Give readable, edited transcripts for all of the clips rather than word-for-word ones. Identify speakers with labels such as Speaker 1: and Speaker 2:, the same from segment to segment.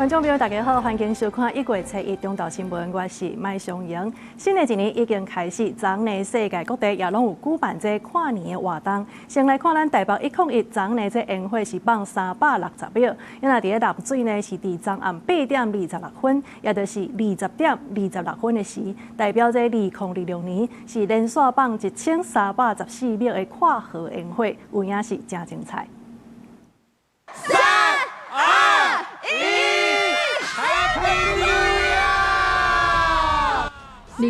Speaker 1: 眾朋友，大家好，歡迎收看1月初一中晝新聞，我是麥尚瑩。新的一年已經開始，昨暝世界各地也攏有舉辦這跨年的活動。先來看咱台北101，昨暝這煙火是放360秒，因為佇咧淡水呢是佇昨暗8點26分，也就是20點26分的時，代表這2026年是連續放1314秒的跨河煙火，有影是誠精彩。
Speaker 2: 三二一。Happy New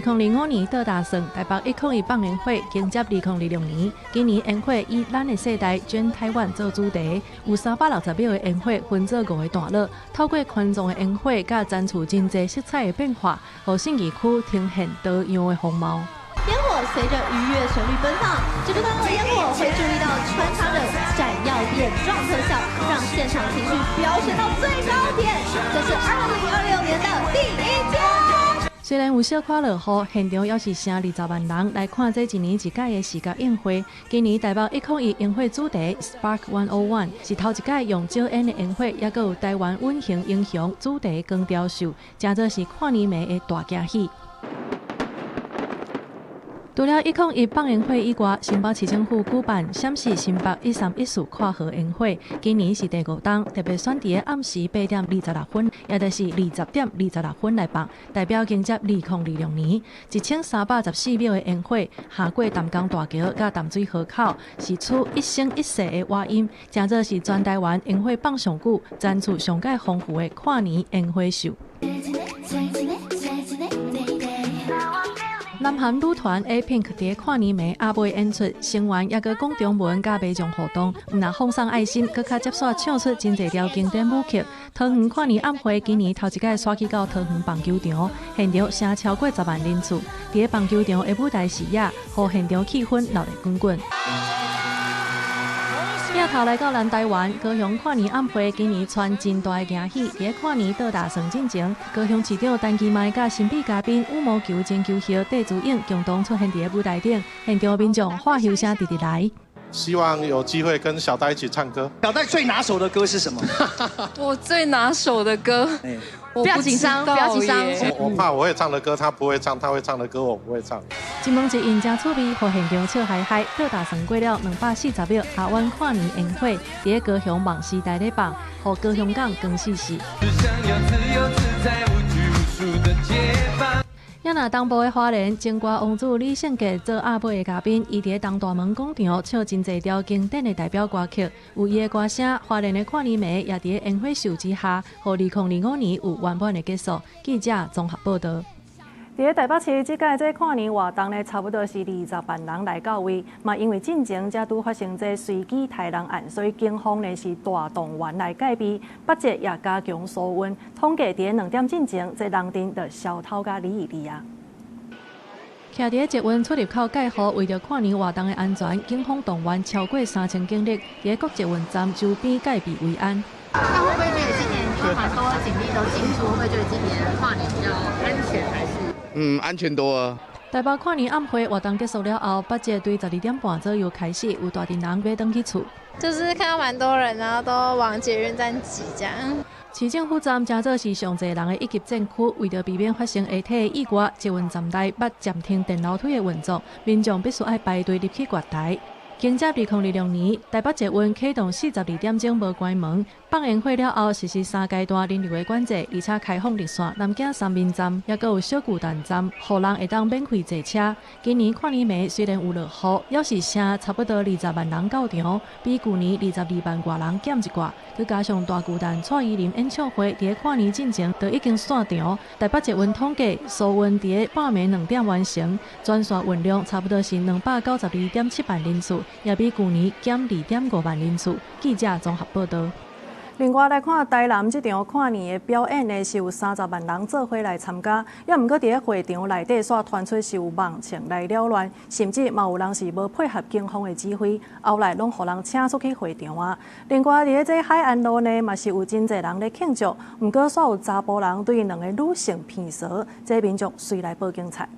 Speaker 2: Year！2025
Speaker 1: 年倒大算，台北101放煙火迎接2026年。今年煙火以咱的世代全台灣做主題，有360秒的煙火分做五個段落，透過環狀的煙火，佮展出真濟色彩的變化，予信義區呈現多樣的風貌。
Speaker 3: 煙火隨着愉悅旋律奔放，這個段落煙火會注意到穿插着閃耀點狀特效，讓現場情緒飆升到最高點。這是2026年的第一天。
Speaker 1: 雖然有小可落雨，現場猶是成20萬人來看這一年一屆的視覺盛會。今年台北101煙火主題 Spark 101是頭一屆用招煙的煙火，猶閣有台灣隱形英雄主題光雕秀，誠做是跨年暝的大驚喜。除了101放煙火以外，新北市政府舉辦閃爍新北1314跨河煙火，今年是第五冬，特別選佇咧暗時8點26分，也就是20點26分來放，代表迎接2026年1314秒的煙火，下過淡江大橋佮淡水河口，釋出一生一世的和音，誠做是全台灣煙火放上久、展出上蓋豐富的跨年煙火秀。南韓女團 A Pink 佇跨年暝阿妹演出，成員猶閣講中文佮民眾互動，毋但放送愛心，閣較接續唱出真濟條經典舞曲。桃園跨年晚會今年頭一擺徙去到桃園棒球場，現場聲超過10萬人次。佇咧棒球場的舞台視野，予現場氣氛鬧熱滾滾。鏡頭來到南台灣，高雄跨年晚會今年傳真大的驚喜。佇咧跨年倒大算進前，高雄市長陳其邁佮神秘嘉賓羽毛球前球后戴資穎共同出現佇咧舞台頂，現場民眾歡呼聲直直來。
Speaker 4: 希望有機會跟小戴一起唱歌。
Speaker 5: 小戴最拿手的歌是什麼？
Speaker 6: 我最拿手的歌，
Speaker 3: 不要緊張，不要緊張。
Speaker 4: 我怕我會唱的歌，他不會唱；他會唱的歌，我不會唱。
Speaker 1: 一問一應誠趣味，予現場笑嗨嗨。倒大算過了240秒，阿灣跨年煙火佇咧高雄夢時代咧放，予高雄港光四四。也若東部的花蓮，前歌王子李聖傑做阿尾的嘉賓，伊佇咧東大門廣場唱真濟條經典的代表歌曲，有伊的歌聲，花蓮的跨年暝也佇咧煙火秀之下，予2025年有圓滿的結束。記者綜合報道。佇咧台北市，這屆這跨年活動呢，差不多是20萬人來到位。嘛，因為進前才拄發生這隨機刣人案，所以警方呢是大動員來戒備，北捷也加強疏運。統計佇咧2點進前，這人陣就消透甲離離啊。徛佇咧捷運出入口蓋雨，為著跨年活動的安全，警方動員超過3000警力，佇咧各捷運站周邊戒備維安。
Speaker 7: 那會不會覺得今年因為蠻多警力都進駐，會不會覺得今年跨年比較安全，還是？
Speaker 8: 嗯，安全多啊。
Speaker 1: 台北跨年晚會活動結束了後，北捷對12點半左右開始，有大陣人欲轉去厝。
Speaker 9: 就是看到蠻多人，然後都往捷運站擠，這樣。
Speaker 1: 市政府站誠做是上濟人的一級戰區，為著避免發生下體的意外，捷運站內捌暫停電樓梯的運作，民眾必須愛排隊入去月台。迎接2026年，台北捷運啟動42點鐘無關門，放煙火了後實施三階段人流的管制，而且開放綠線南京三民站，猶閣有小巨蛋站，予人會當免費坐車。今年跨年暝雖然有落雨，猶是成差不多20萬人到場，比舊年22萬外人減一寡。閣加上大巨蛋蔡依林演唱會佇咧跨年進前就已經散場。台北捷運統計，疏運佇咧半暝2點完成，全線運量差不多是292.7萬人次。也比舊年減2.5萬人次。記者綜合報道。另外來看台南這場跨年的表演呢，是有30萬人做伙來參加，也毋過佇咧會場內底，煞傳出是有網槍來擾亂，甚至嘛有人是無配合警方的指揮，後來攏予人請出去會場啊。另外佇咧這海岸路呢，嘛是有真濟人咧慶祝，毋過煞有查埔人對兩个女性鼻趖，這民眾隨來報警察。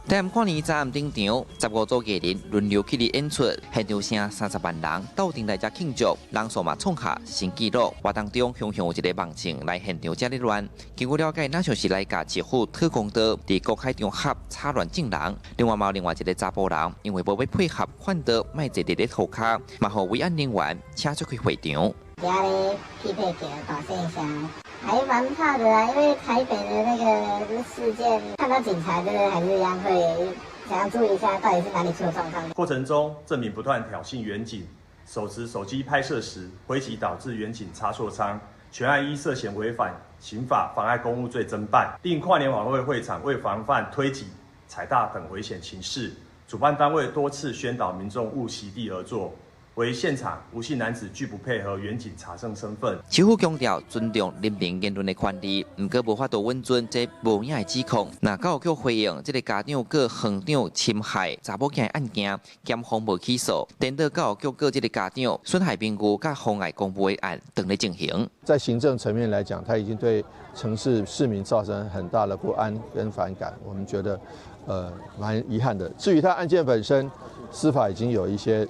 Speaker 8: 台南跨年昨暗登場，15組藝人輪流起佇演出，現場聲30萬人鬥陣來遮慶祝，人數嘛創下新紀錄。活動中，雄雄有一个網警來現場遮咧亂。經過了解，若像是來共市府特工隊佇公開場合吵亂眾人。另外，嘛有另外一个查埔人，因為無欲配合勸導，莫坐佇咧塗跤，嘛予維安人員請出去會場。
Speaker 10: 家咧匹配給大聲聲，還蠻怕的啊，因為台北的那個事件，看到警察真的還是一樣會想要注意一下，到底是哪裡出了狀況。
Speaker 11: 過程中，鄭敏不斷挑釁員警，手持手機拍攝時，揮擊導致員警擦挫傷。全案依涉嫌違反刑法妨礙公務罪偵辦。另跨年晚會會場為防範推擠、踩踏等危險情勢，主辦單位多次宣導民眾勿席地而坐。惟現場吳姓男子拒不配合員警查證身份。
Speaker 8: 市府強調尊重人民言論的權利，毋過無法度允准這無影的指控。若教育局回應，這个家長告園長侵害查某囝的案件，檢方無起訴，顛倒教育局告這个家長損害名譽佮妨礙公務的案，正咧進行。
Speaker 12: 在行政層面來講，他已經對城市市民造成很大的不安跟反感，我們覺得，蠻遺憾的。至於他案件本身，司法已經有一些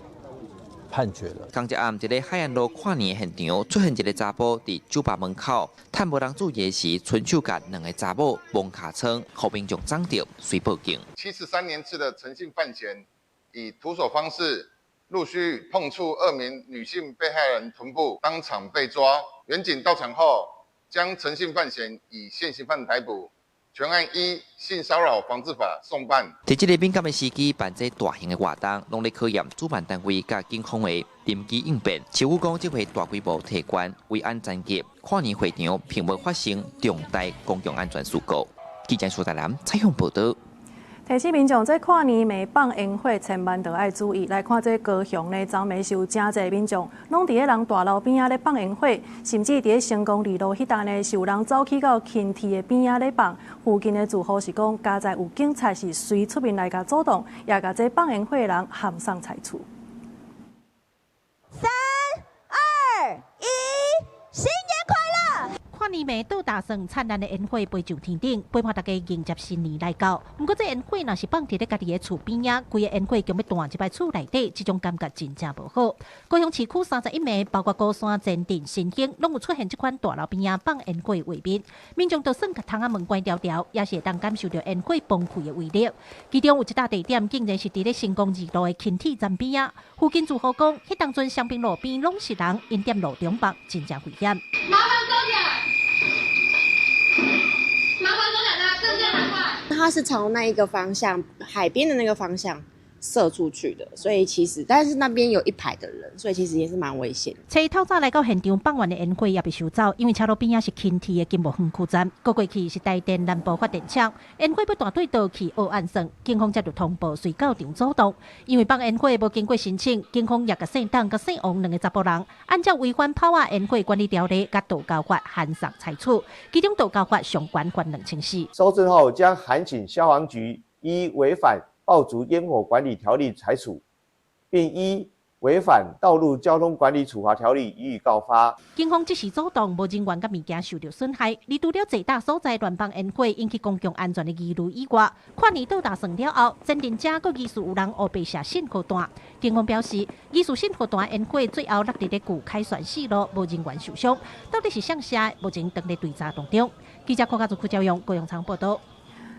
Speaker 12: 判決了。
Speaker 8: 剛才暗，佇咧海岸路跨年現場出現一个查埔佇酒吧門口，趁無人注意時，伸手共兩个查某摸尻川，予民眾摠著，隨報警。
Speaker 13: 73年次的陳姓范閒，以徒手方式陸續碰觸2名女性被害人臀部，當場被抓。員警到場後，將陳姓范閒以現行犯逮捕。全案依性騷擾防治法送辦。
Speaker 8: 佇這个敏感的時機辦這大型的活動，攏咧考驗主辦單位佮警方的臨機應變。市府講，這回大規模提懸維安層級，跨年會場並無發生重大公共安全事故。記者蘇大南採訪報導。
Speaker 1: 提醒民眾，這跨年暝放煙火，千萬著愛注意。來看這高雄呢，昨暝是有誠濟民眾，攏佇咧人大樓邊仔咧放煙火，甚至佇咧成功二路彼搭呢，是有人走去到輕鐵的邊仔咧放。附近的住戶是講，佳哉有警察是隨出面來共阻擋，也共這放煙火的人函送拆除。
Speaker 3: 3、2、1，新年快樂！
Speaker 14: 跨年暝倒大算燦爛的煙火飛上天頂，陪伴大家迎接新年來到。毋過這煙火若是放佇咧家己的厝邊仔，規个煙火強欲彈入來厝內底，這種感覺真正無好。高雄市區31暝，包括鼓山、前鎮、新興，攏有出現這款大樓邊仔放煙火的畫面。民眾就算共窗仔門關牢牢，也是會當感受著煙火崩開的威力。其中有一搭地點，竟然是佇咧成功二路的輕鐵站邊仔。附近住戶講，彼當陣雙爿路邊攏是人，𪜶踮路中放，真正危險。
Speaker 7: 麻煩收起來！麻煩收起來，大家證件拿過來。
Speaker 9: 他是朝那一個方向，海邊的那個方向射出去的，所以其實，但是那邊有一排的人，所以其實也是蠻危險。
Speaker 14: 車透早來到現場放完的煙火也未收走，因為車路邊仔是輕鐵的金木園區站，過過去是台電南部發電廠，煙火欲彈對佗去學按算，警方接著通報隨到場阻擋。因為放煙火無經過申請，警方也共姓董佮姓王兩个查埔人，按照違反炮仔煙火管理條例佮道交法函送裁處，其中道交法上懸罰2400。
Speaker 15: 搜證後將函請消防局依違反爆竹煙火管理條例裁處，並依違反道路交通管理處罰條例予以告發。
Speaker 14: 警方這時阻擋，無人員佮物件受著損害。而除了坐大所在亂放煙火引起公共安全的疑慮以外，跨年倒大算了後，前鎮遮閣疑似有人烏白射信號彈。警方表示，疑似信號彈煙火最後落佇咧舊凱旋四路，無人員受傷。到底是誰射的？目前正咧追查當中。記者郭家祖、柯昭勇、高永昌報導。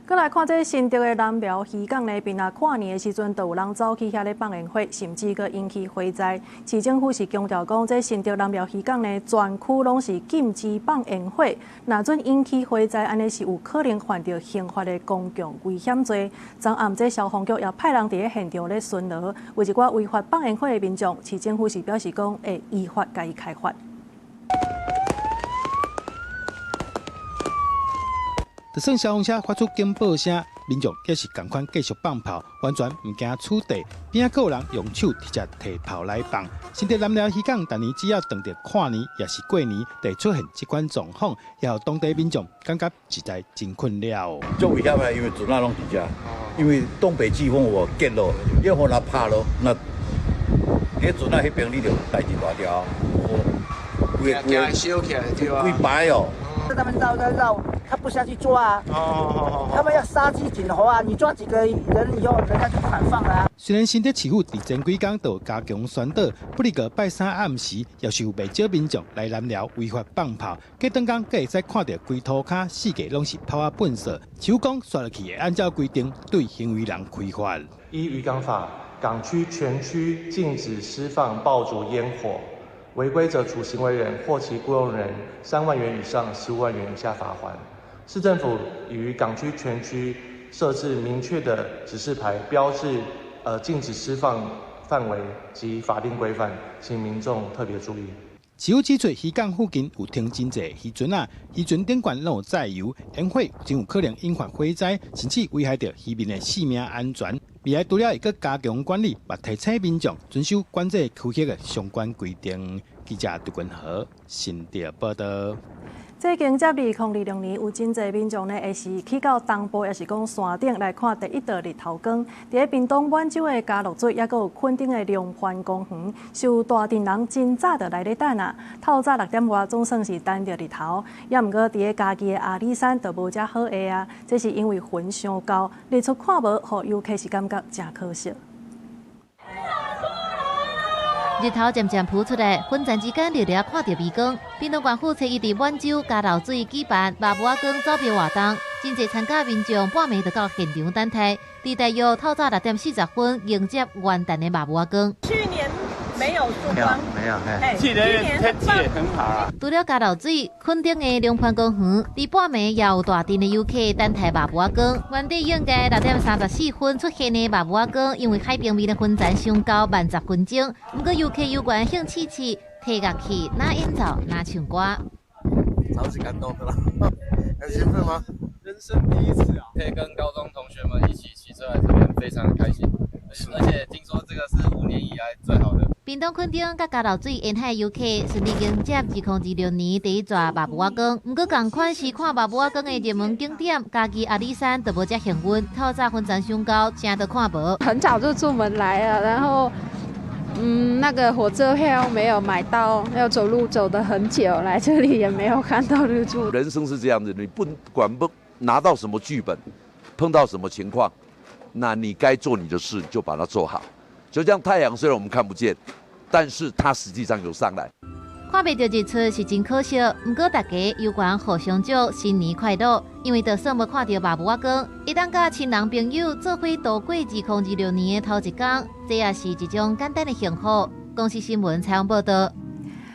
Speaker 1: 閣來看這新竹的南寮漁港呢，平仔跨年的時陣，就有人走去遐咧放煙火，甚至閣引起火災。市政府是強調講，這新竹南寮漁港呢，全區攏是禁止放煙火，若準引起火災，按呢是有可能犯著刑法的公共危險罪。昨暗這消防局也派人佇咧現場咧巡邏，為一寡違法放煙火的民眾，市政府是表示講會依法共伊開罰。
Speaker 16: 就算消防車發出警報聲，民眾也是仝款繼續放炮，完全毋驚取締。邊仔閣有人用手直接提炮來放。新竹南寮漁港，逐年只要逢著跨年，抑是過年，就會出現這款狀況，也予當地民眾感覺實在真困擾。
Speaker 17: 足危險的，因為船仔攏佇遮，因為東北季風有結落，煙火若拍落，那佇船仔彼邊你就代誌大條。規規規排哦。
Speaker 18: 他們繞繞繞，他不下去抓啊。哦，他們要殺雞儆猴啊！你抓幾個人以後，人家就不敢放啦。
Speaker 16: 雖然新竹市府佇前幾工就加強宣導，不過拜三暗時也是有袂少民眾來南寮違法放炮。過轉工閣會使看著規塗跤四界攏是炮仔糞掃。市府講，煞落去會按照規定對行為人開罰。
Speaker 19: 依漁港法，港區全區禁止施放爆竹煙火，違規者處行為人或其僱用人3萬元以上15萬元以下罰鍰。市政府已於港區全區設置明確的指示牌，標示禁止施放範圍及法定規範，請民眾特別注意。
Speaker 16: 市府指出，漁港附近有停真濟漁船仔，漁船頂懸攏有載油，煙火真有可能引發火災，甚至危害著漁民的性命安全。未來除了會閣加強管理，嘛提醒民眾遵守管制區域的相關規定。記者杜君和新竹報導。
Speaker 1: 這迎接2026年，有真濟民眾呢，會是去到東部，抑是講山頂來看第一道日頭光。佇咧屏東滿洲的佳樂水，抑閣有墾丁的龍番公園，受大陣人真早就來咧等啊。透早6點外，總算是等著日頭。抑毋過佇咧嘉義的阿里山就無遮好下啊。這是因為雲傷厚，日出看無，予遊客是感覺誠可惜。
Speaker 20: 日頭漸漸浮出來，雲層之間掠掠看著微光。屏東縣府初一佇滿洲佳樂水舉辦肉帽仔光走標活動，真濟參加民眾半暝就到現場等待，佇大約透早6點40分迎接元旦的肉帽仔光。
Speaker 21: 去年沒有曙光，
Speaker 22: 沒有，沒有，去年天氣也很好啊。
Speaker 20: 除了佳樂水，墾丁的龍番公園，佇半暝也有大陣的遊客等待肉帽仔光。原本應該6點34分出現的肉帽仔光，因為海平面的雲層傷高，慢10分鐘。毋過遊客猶原興致起，提樂器，若演奏，若唱歌。
Speaker 4: 超級感動的啦，很興奮嗎？
Speaker 23: 人生第一次啊！可以跟高中同學們一起騎車來這邊，非常開心。而且聽說這個是5年以來最好的。
Speaker 20: 屏東墾丁佮佳樂水沿海遊客順利迎接2026年第一逝肉帽仔光。毋過仝款是看肉帽仔光的熱門景點，嘉義阿里山就無遮幸運，透早雲層傷厚，啥都看無。
Speaker 24: 很早就出門來了，然後，那個火車票沒有買到，要走路走得很久，來這裡也沒有看到日出。
Speaker 25: 人生是這樣子，你不管不拿到什麼劇本，碰到什麼情況，那你該做你的事就把它做好。就像太陽，雖然我們看不見，但是它實際上有上來。
Speaker 20: 看袂著日出是真可惜，毋過大家猶原互相祝新年快樂，因為就算無看著肉帽仔光，會當佮親人朋友做伙度過2026年的頭一工，這也是一種簡單的幸福。公視新聞採訪報導。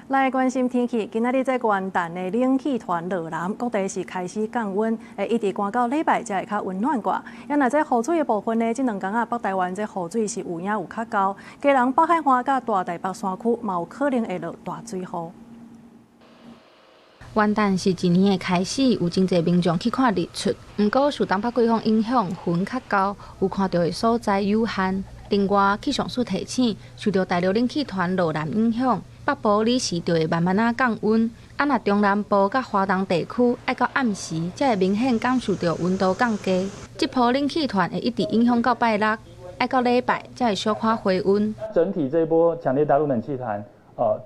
Speaker 1: 來關心天氣，今仔日這元旦的冷氣團落南，各地是開始降溫，會一直寒到禮拜才會較溫暖寡。啊，若這雨水的部分呢，這兩工仔，北台灣這雨水是有影有較厚，基隆北海岸佮大台北山區嘛有可能會落大水雨。
Speaker 26: 元旦是一年的開始，有真濟民眾去看日出。毋過受東北季風影響，雲較厚，有看著的所在有限。另外，氣象署提醒，受著大陸冷氣團落南影響，北部彼時就會慢慢仔降溫。啊，若中南部佮華東地區，愛到暗時才會明顯感受著溫度降低。這波冷氣團會一直影響到拜六，愛到禮拜才會小可回溫。
Speaker 27: 整體這波強烈大陸冷氣團，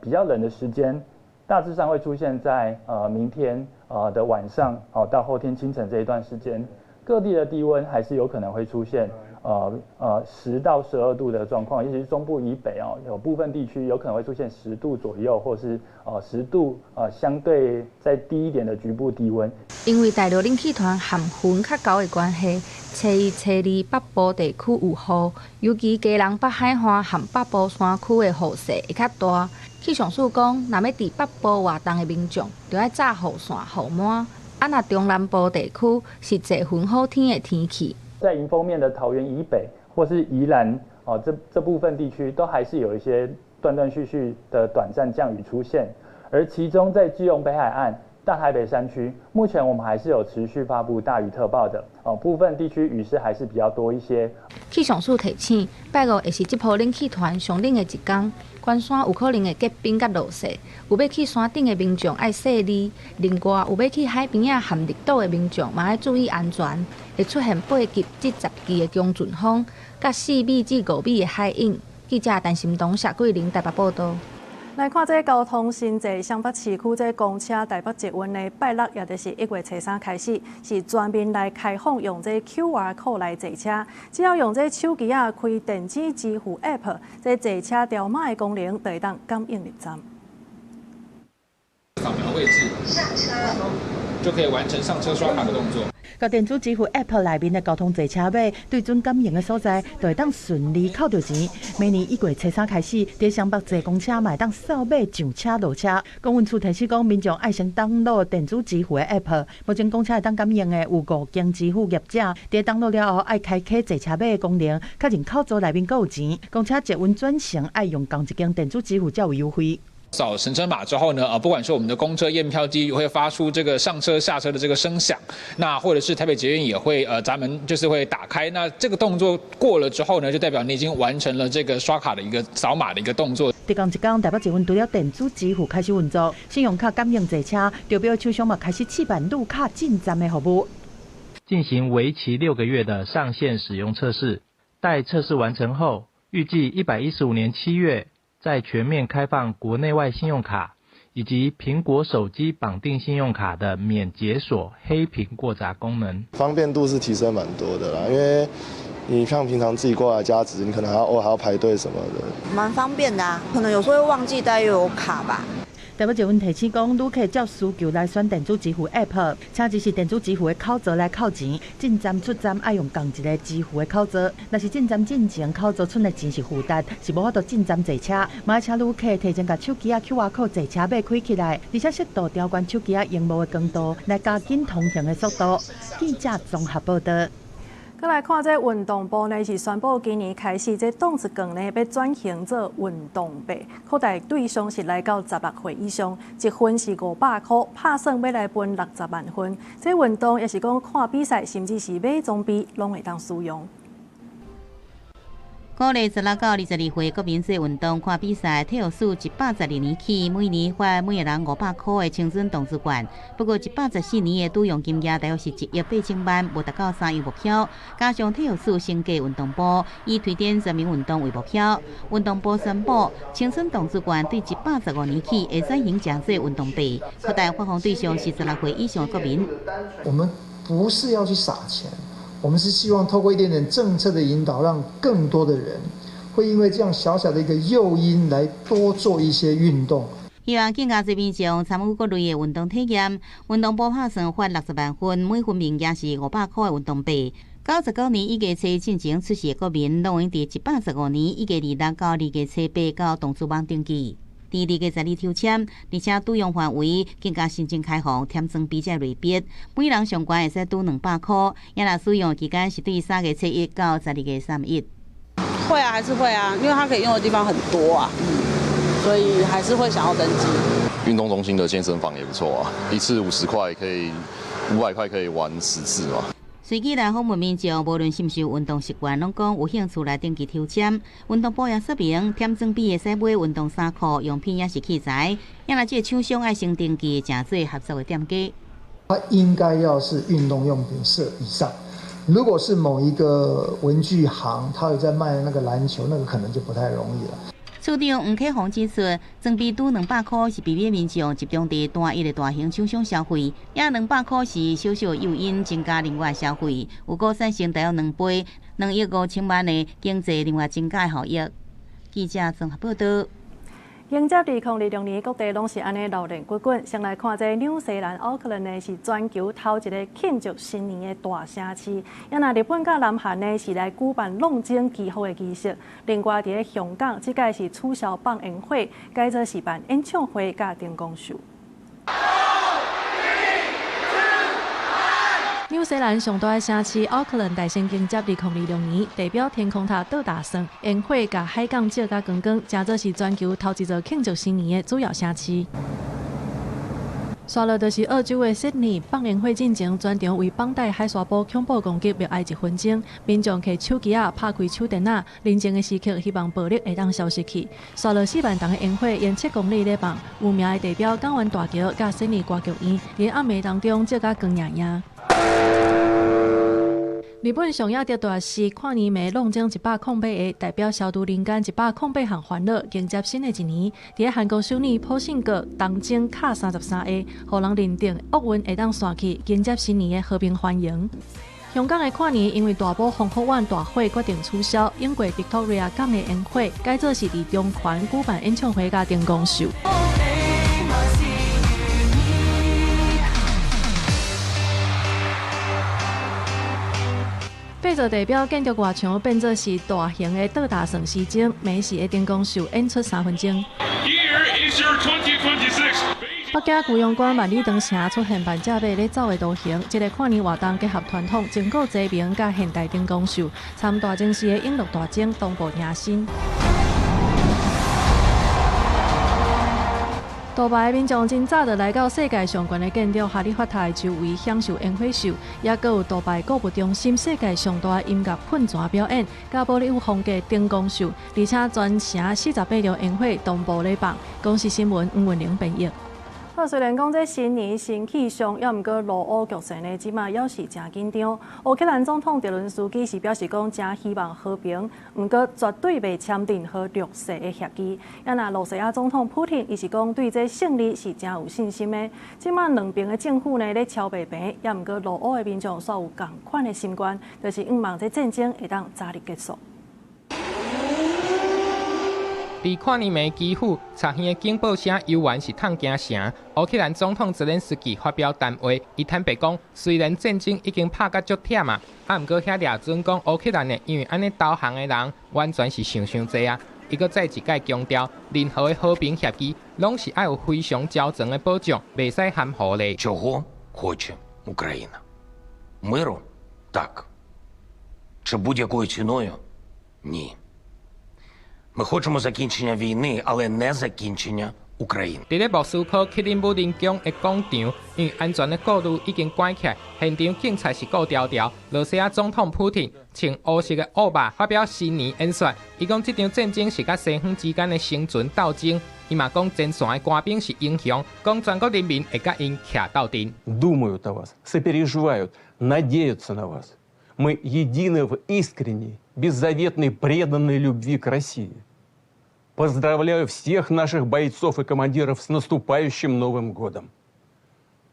Speaker 27: 比較冷的時間，大致上會出現在明天的晚上，到後天清晨這一段時間，各地的低溫還是有可能會出現10到12度的狀況，尤其是中部以北哦，有部分地區有可能會出現10度左右，或是10度相對再低一點的局部低溫。
Speaker 26: 因為大陸冷氣團含雲較厚的關係，初一、初二北部地區有雨，尤其基隆北海岸和北部山區的雨勢會較大。氣象署講，若欲佇北部活動的民眾，著愛罩雨傘、雨帽。啊，若中南部地區是濟雲好天的天氣。
Speaker 27: 在迎風面的桃園以北或是宜蘭哦，這部分地區都還是有一些斷斷續續的短暫降雨出現，而其中在基隆北海岸、大台北山區，目前我們還是有持續發布大雨特報的哦，部分地區雨勢還是比較多一些。
Speaker 26: 氣象署提醒，拜五會是這波冷氣團上冷的一工，關山有可能會結冰佮落雪，有欲去山頂的民眾愛細膩。另外，有欲去海邊仔和綠島的民眾嘛愛注意安全，會出現8級至10級的強陣風，佮4米至5米的海湧。記者陳心東、謝桂玲台北報導。
Speaker 1: 來看這交通新制，雙北市區這公車台北捷運呢，拜六也就是1月初3開始，是全面來開放用這 QR code 來坐車。只要用這手機仔開電子支付 App，這坐車條碼的功能就會當感應入站。
Speaker 2: 掃描位置，上車就可以完成上車刷卡的動作。
Speaker 5: 共電子支付 App 內面的交通坐車碼，對準感應的所在，就會當順利扣著錢。明年1月初3開始，佇雙北坐公車嘛會當掃碼上車落車。公運處提醒講，民眾愛先登錄電子支付的 App。目前公車會當感應的有五間支付業者，佇登錄了後，愛開啟坐車碼的功能，確認扣座內面閣有錢。公車捷運轉乘愛用仝一間電子支付才有優惠。
Speaker 2: 掃行程碼之後呢，不管是我們的公車驗票機會發出這個上車下車的這個聲響，那或者是台北捷運也會閘門就是會打開，那這個動作過了之後呢，就代表你已經完成了這個刷卡的一個掃碼的一個動作。
Speaker 5: 佇仝一工，台北捷運除了電子支付開始運作，信用卡感應坐車，著表廠商嘛開始試辦綠卡進站的服務。
Speaker 6: 進行為期6個月的上線使用測試，待測試完成後，預計115年7月。再全面開放國內外信用卡以及蘋果手機綁定信用卡的免解鎖黑屏過閘功能。
Speaker 10: 方便度是提升蠻多的啦，因為你像平常自己過來加值，你可能還要還要排隊什麼的。
Speaker 11: 蠻方便的啊，可能有時候會忘記帶悠遊卡吧。
Speaker 5: 台北捷運提醒講，旅客照需求來選電子支付 App，車子是電子支付的口座來扣錢，進站出站愛用仝一个支付的口座。若是進站進前口座賰的錢是負值，是無法度進站坐車。嘛請旅客提前共手機仔 QR code 坐車碼開起來，而且適度調懸手機仔螢幕的光度，來加緊通行的速度。記者綜合報導。
Speaker 1: 閣來看這運動部呢，是宣布今年開始，這動滋券呢欲轉型做運動幣，擴大對象是來到16歲以上，一份是500箍，拍算欲來分60萬份。這運動抑是講看比賽，甚至是買裝備，攏會當使用。
Speaker 12: 鼓勵16到22歲國民做運動、看比賽，體育署112年起，每年發每个人500箍的青春動滋券。不過114年的拄用金額大約是1億8千萬，無達到三億目標。加上體育署升格運動部，以推展全民運動為目標。運動部宣布，青春動滋券對115年起會轉型成做運動幣，擴大發放對象是16歲以上的國民。
Speaker 13: 我們不是要去撒錢。我們是希望透過一點點政策的引導，讓更多的人會因為這樣小小的一個誘因來多做一些運動。
Speaker 12: 希望更加濟民眾參與各類的運動體驗。運動部拍算發60萬份，每份面額是500箍的運動幣。99年1月初進前出世的國民，攏會佇115年1月26到2月初8到動滋網登記。佇2月12抽籤，而且拄用範圍更加申請開放，添裝備這類別，每人上懸會使拄200箍。也若使用期間是對3月初1到12月31。
Speaker 28: 會啊，還是會啊，因為它可以用的地方很多啊，所以還是會想要登記。
Speaker 29: 運動中心的健身房也不錯啊，一次50塊可以，500塊可以玩10次嘛。
Speaker 12: 隨機來訪問民眾，無論是毋是有運動習慣，攏講有興趣來登記抽籤。運動部也說明，添裝備會使買運動衫褲、用品抑是器材。也若這個廠商愛先登記，成做合作的店家。
Speaker 13: 它應該要是運動用品社以上。如果是某一個文具行，他有在賣那個籃球，那個可能就不太容易了。
Speaker 12: 處長吳啟宏指出，裝備拄200箍是避免民眾集中佇單一的大型廠商消費，也200箍是小小誘因增加另外消費，有閣產生大約2倍，2億5千萬的經濟另外增加效益。記者綜合報導。
Speaker 1: 迎接2026年，各地攏是按呢熱鬧滾滾。先來看這紐西蘭奧克蘭呢，是全球頭一个慶祝新年的大城市。也若日本佮南韓呢，是來舉辦龍舟祈福的儀式。另外，佇咧香港，這擺是取消放煙火，改做是辦演唱會佮燈光秀。紐西蘭上大的城市奧克蘭大聲迎接2026年，地標天空塔倒大算，煙火共海港照甲光光，成做是全球頭一座慶祝新年的主要城市。紲落就是澳洲的悉尼，放煙火進前，全場為綁帶海沙埔恐怖攻擊默哀一分鐘，民眾提手機仔拍開手電仔，寧靜的時刻，希望暴力會當消失去。紲落4萬重的煙火沿7公里咧放，有名的地標港灣大橋佮悉尼歌劇院，佇暗暝當中照甲光焱焱。日本上野特大是跨年暝挵钟108个，代表消除人间108项烦恼，迎接新的一年。伫韩国首尔普信阁铜钟敲33下，予人认定厄运会当散去，迎接新年的和平欢迎。香港的跨年因为大埔宏福苑大火决定取消，英国 Victoria 港的烟火改做是伫中环举办演唱会佮灯光秀。八座地标建筑外墙变作是大型的倒大算时钟，每时的灯光秀演出3分钟。北京居庸关万里长城出现万只马咧走的图形，这个跨年活动结合传统中国节明佮现代灯光秀，参大钟寺的永乐大钟同步迎新。杜拜的民众真早就来到世界上悬的建筑哈利法塔的周围享受烟火秀，也阁有杜拜购物中心世界上大的音乐喷泉表演，佮保利乌风格灯光秀，而且全城48条烟火同步咧放。公视新闻黄文玲编译。好，虽然讲这新年新气象，犹毋过俄乌局势呢，这马犹是诚紧张。乌克兰总统泽伦斯基是表示讲，诚希望和平，毋过绝对袂签订和弱势的协议。啊，若罗西亚总统普廷，伊是讲对这胜利是诚有信心的。这马两边的政府呢咧敲白平，犹毋过俄乌的民众煞有仝款的心愿，就是向望这战争会当早日结束。
Speaker 3: 伫跨年暝基辅，插耳的警报声犹原是痛惊城。乌克兰总统泽连斯基发表谈话，伊坦白讲，虽然战争已经拍甲足忝啊，啊，毋过遐掠准讲乌克兰的，因为按呢投降的人完全是想伤济啊。伊阁再一摆强调，任何的和平协议拢是爱有非常周全的保障，袂使含糊咧。
Speaker 7: Чого хоче Україна? Миру? Так. Чи будь-якою ціною? Ні. Ми хочемо закінчення війни, але не закінчення України.
Speaker 3: 伫咧莫斯科克里姆林宫的广场，因为安全的顾虑已经关起来，现场警察是顾牢牢。罗西亚总统普廷穿乌色的乌袜发表新年演说，伊讲这场战争是佮西方之间的生存斗争。伊嘛讲前线的官兵是英雄，讲全国人民会佮𪜶徛斗阵。
Speaker 8: Думают о вас, сопереживают, надеются на вас. Мы едины в искренней, беззаветной, преданной любви к России. Поздравляю всех наших бойцов и командиров с наступающим Новым годом.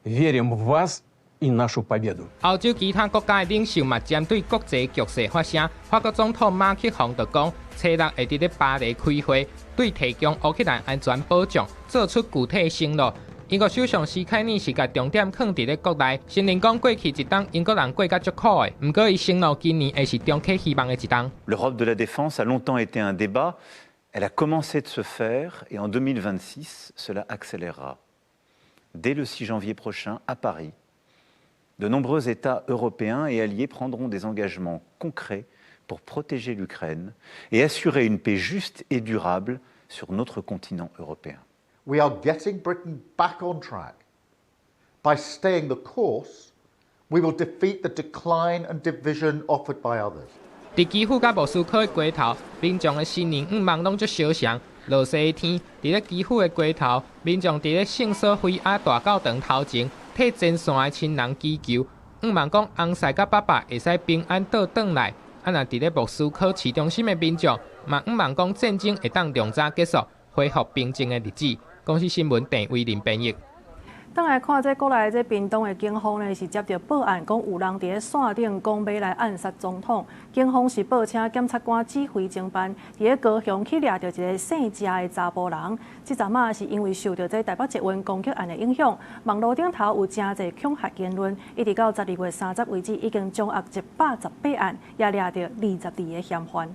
Speaker 8: Верим в вас и нашу победу.
Speaker 3: 欧洲其他国家的领袖嘛，针对国际局势发声。法国总统马克宏就讲，初六会伫咧巴黎开会，对提供乌克兰安全保障做出具体承诺。英国首相施凯尔是共重点放伫咧国内，承认讲过去一冬英国人过甲足苦的，毋过伊承诺今年会是重启希望的一冬。
Speaker 10: L'Europe de la défense a longtemps été un débat. Elle a commencé de se faire et en 2026, cela accélérera. Dès le 6 janvier prochain, à Paris, de nombreux États européens et alliés prendront des engagements concrets pour protéger l'Ukraine et assurer une paix juste et durable sur notre continent européen.
Speaker 11: We are getting Britain back on track. By staying the course, we will defeat the decline and division offered by others.
Speaker 3: 伫基辅佮莫斯科的街头，民众的新年愿望拢足相像。落西天，伫咧基辅的街头，民众伫咧圣索菲亚大教堂头前，替前线的亲人祈求，愿望讲翁婿佮爸爸会使平安倒转来。啊，若伫咧莫斯科市中心的民众，嘛愿望讲战争会当量早结束，恢复平静的日子。公视新闻郑伟林编译。
Speaker 1: 转来看这国内这屏东的警方呢，是接到报案，讲有人伫咧线顶讲欲来暗杀总统。警方是报请检察官指挥侦办，伫咧高雄去掠著一个姓谢的查埔人。这阵仔是因为受著这台北捷运攻击案的影响，网路顶头有诚济恐吓言论，一直到12月30为止，已经掌握118案，也掠著22个嫌犯。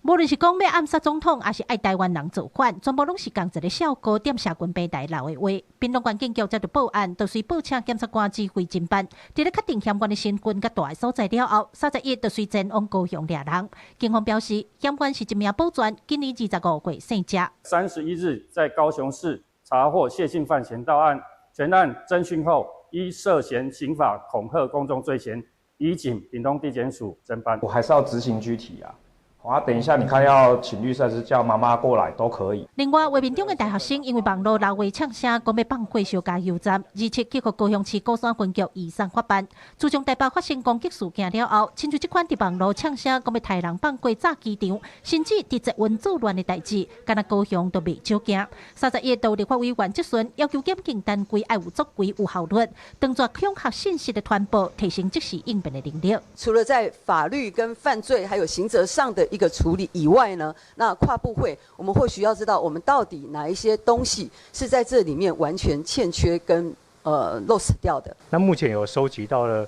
Speaker 20: 无论是讲欲暗杀总统，抑是爱台湾人造反，全部拢是仝一个痟哥踮社群平台留的话。屏东县警局接到报案，就随报请检察官指挥侦办。伫咧确定嫌犯的身份佮蹛的所在了后，31就随前往高雄掠人。警方表示，嫌犯是一名保全，今年25岁，姓谢。
Speaker 12: 31日在高雄市查获谢姓犯嫌到案，全案侦讯后，依涉嫌刑法恐吓公众罪嫌，移警屏东地检署侦办。
Speaker 13: 我还是要执行拘提啊。
Speaker 9: 啊，等一下，你看要請律師還是叫媽媽過來都可以。
Speaker 20: 另外，畫面中的大學生因為網路鬧話嗆聲，講欲放火燒加油站，而且去予高雄市鼓山分局移送法辦。自從台北發生攻擊事件了後，親像這款佇網路嗆聲講欲刣人放火炸機場，甚至佇捷運作亂的代誌，敢若高雄都袂少見。31都立法委員質詢，要求檢警單位愛有作為有效率，斷絕恐嚇信息的傳播，提升即時應變的能力。
Speaker 14: 除了在法律跟犯罪還有刑責上的一個處理以外呢，那跨部會，我們或許要知道，我們到底哪一些東西是在這裡面完全欠缺跟落實掉的。
Speaker 15: 那目前有收集到了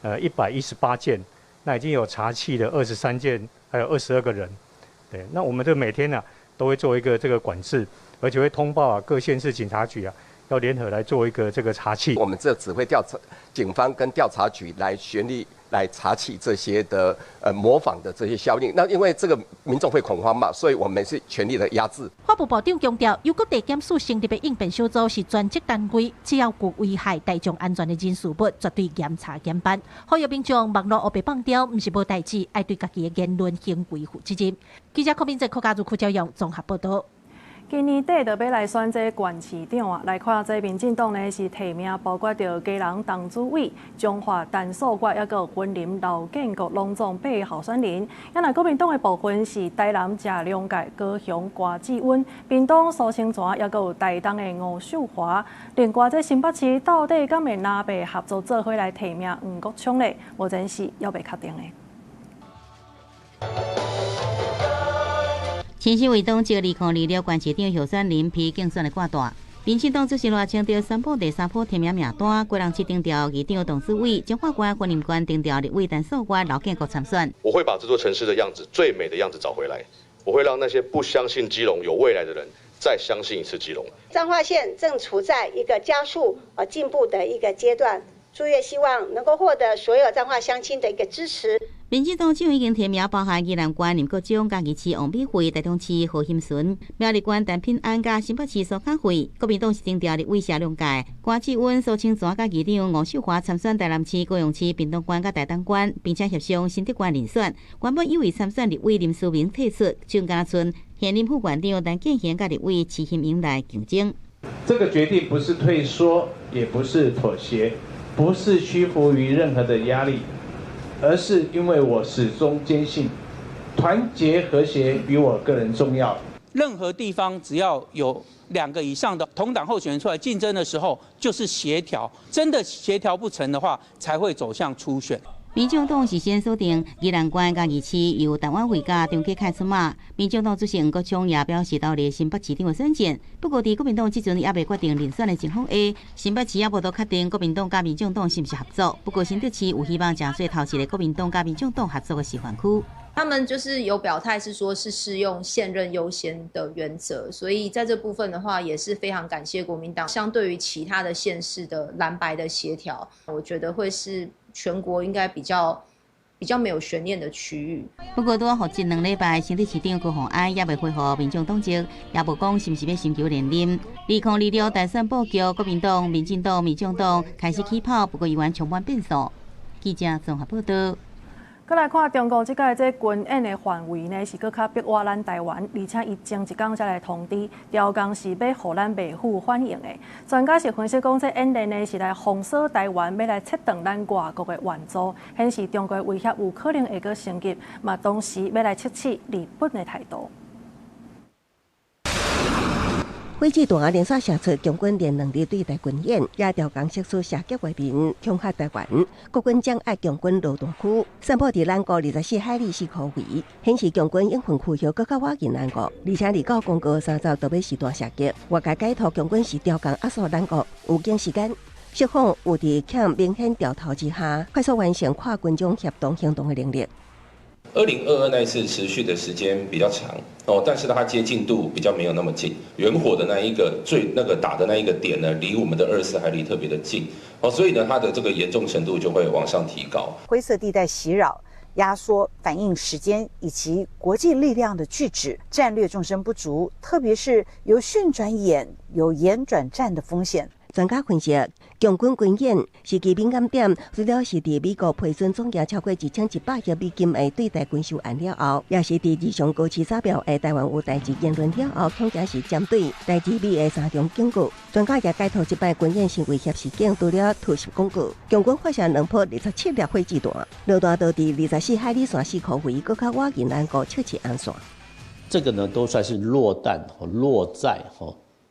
Speaker 15: 118件，那已經有查緝了23件，還有22個人。對，那我們這每天呢，都會做一個這個管制，而且會通報啊各縣市警察局啊，要聯合來做一個這個查緝。
Speaker 16: 我們這指揮調查警方跟調查局來全力來查緝這些的模仿的這些效應。那因為這個民眾會恐慌嘛，所以我們是全力的壓制。
Speaker 20: 法務部長強調，由國地檢署成立的應變小組是專職單位，只要有危害大眾安全的人事物，絕對嚴查嚴辦。呼籲民眾網路烏白放刁，毋是無代誌，愛對家己的言論行為負責任。記者柯明哲、柯家如、柯朝陽綜合報道。
Speaker 1: 今年底就欲來選這縣市長啊，來看這民進黨呢是提名包括著基隆陳主委、彰化陳素月，抑閣雲林劉建國攏總八个候選人。啊若國民黨的部分是台南謝龍介、高雄柯志恩、屏東蘇清泉，抑閣有台東的吳秀華。另外，這新北市到底敢會藍白合作做伙來提名黃國昌咧？目前是猶未確定的。
Speaker 12: 新社會黨藉2026縣市長候選人批競選的掛單，民進黨主席賴清德宣布第三波提名名單，基隆市定調議長董事委，彰化縣、雲林縣定調立委陳素月、劉建國參選。
Speaker 17: 我會把這座城市的樣子最美的樣子找回來，我會讓那些不相信基隆有未來的人再相信一次基隆。
Speaker 18: 彰化縣正處在一個加速進步的一個階段，朱月希望能夠獲得所有彰化鄉親的一個支持。
Speaker 12: 民進黨這已經提名包含宜蘭縣林國忠、嘉義市王美惠、台中市何欣純、苗栗縣陳品安、佮新北市蘇卡慧。國民黨是定調立委謝龍介、柯志恩、蘇清泉、佮議長吳秀華參選台南市、高雄市、屏東縣佮台東縣，並且協商新竹縣遴選。原本有意參選立委林思明退出，就敢若賰現任副縣長陳建賢佮立委徐欣瑩來競爭。
Speaker 19: 這個決定不是退縮，也不是妥協，不是屈服於任何的壓力。而是因為我始終堅信，團結和諧比我個人重要。
Speaker 21: 任何地方只要有2個以上的同黨候選人出來競爭的時候，就是協調。真的協調不成的話，才會走向初選。
Speaker 12: 民進黨是先鎖定宜蘭縣嘉義市由陳婉慧佮張啟楷出馬。民進黨主席黃國昌也表示投入新北市長的選戰。不過，佇國民黨這陣猶未決定人選的情況下，新北市也無都確定國民黨佮民進黨是毋是合作。不過，新竹市有希望成做頭一個國民黨佮民進黨合作的示範區。
Speaker 22: 他們就是有表態，是說是適用現任優先的原則，所以在這部分的話，也是非常感謝國民黨。相對於其他的縣市的藍白的協調，我覺得會是全國應該比較沒有懸念的區域。
Speaker 12: 不過，拄仔復職2禮拜，新竹市長高虹安也未恢復民眾黨籍，也無講是毋是欲尋求連任。2026大選布局，國民黨、民進黨、民眾黨開始起跑，不過猶原充滿變數。記者綜合報道。
Speaker 1: 閣來看中國這擺這軍演的範圍呢，是閣較逼倚咱台灣，而且伊前一工才來通知，調工是欲予咱袂赴反應的。專家是分析講，這演練呢是來封鎖台灣，欲來切斷咱外國的援助，顯示中國威脅有可能會閣升級，嘛同時欲來測試日本的態度。
Speaker 30: 火箭彈連續射出共軍連2日對台軍演，也調工釋出射擊畫面，恐嚇台灣。國軍掌壓共軍落彈區，散布佇南部24海里四箍圍，顯示共軍影分區域閣較倚近南國，而且29公告30就欲實彈射擊。外界解讀共軍是調工壓縮南國，預警時間，釋放有佇欠明顯調頭之下，快速完成跨軍種協同行動的能力。
Speaker 31: 2022那一次持續的時間比較長哦，但是它接近度比較沒有那麼近。遠火的那一個最那個打的那一個點呢，離我們的24海里特別的近哦，所以呢，它的這個嚴重程度就會往上提高。
Speaker 32: 灰色地帶襲擾、壓縮反應時間以及國際力量的拒止，戰略縱深不足，特別是由訓轉演、由演轉戰的風險。
Speaker 30: 專家分析，共軍軍演時機敏感點，除了是佇美國批准總額超過1100億美金的對台軍售案了後，也是佇日常高市早標的台灣有代誌言論了後，恐驚是針對台日美的三重警告。專家也解讀這擺軍演是威脅事件，除了突襲廣告，共軍發射兩顆27粒火箭彈，落彈都佇24海里線四箍圍，閣較倚近咱國測試紅線。
Speaker 2: 這個呢，都算是落彈落在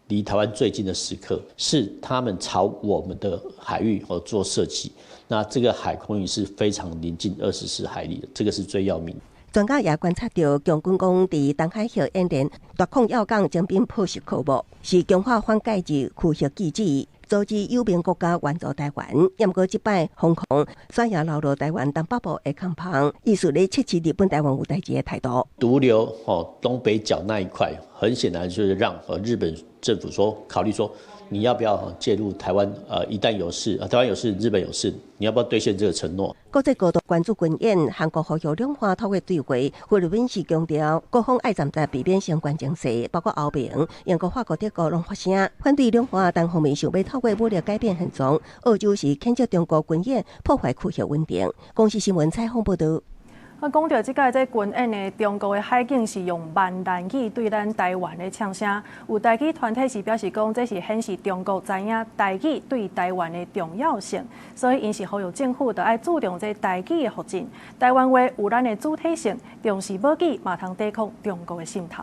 Speaker 2: 離台灣最近的時刻，是他們朝我們的海域做設計。那這個海空域是非常臨近24海里的，這個是最要命。
Speaker 30: 專家也觀察到，共軍講佇東海域演練奪控要港徵兵炮襲科目，是強化反介入區域機制，阻止友盟國家援助台灣。毋過這擺瘋狂，煞也流露台灣東北部的空防，意思咧測試日本台灣有代誌的態度。
Speaker 2: 獨留東北角那一塊，很顯然就是讓日本政府說考慮說，你要不要介入台灣？一旦有事，台灣有事，日本有事，你要不要兌現這個承諾？
Speaker 30: 國際高度關注軍演，韓國呼籲兩岸透過對話，菲律賓是強調各方愛站在避免相關情勢，包括歐盟、英國、法國、德國攏發聲反對兩岸單方面想欲透過武力改變現狀。澳洲是譴責中國軍演破壞區域穩定。公視新聞採訪報導。
Speaker 1: 啊，講著這擺這軍演呢，中國的海警是用閩南語對咱台灣咧嗆聲，有台語團體是表示講，這是顯示中國知影台語對台灣的重要性，所以𪜶是呼籲政府著愛注重這台語的發展。台灣話有咱的主體性，重視母語，嘛通抵抗中國的滲透。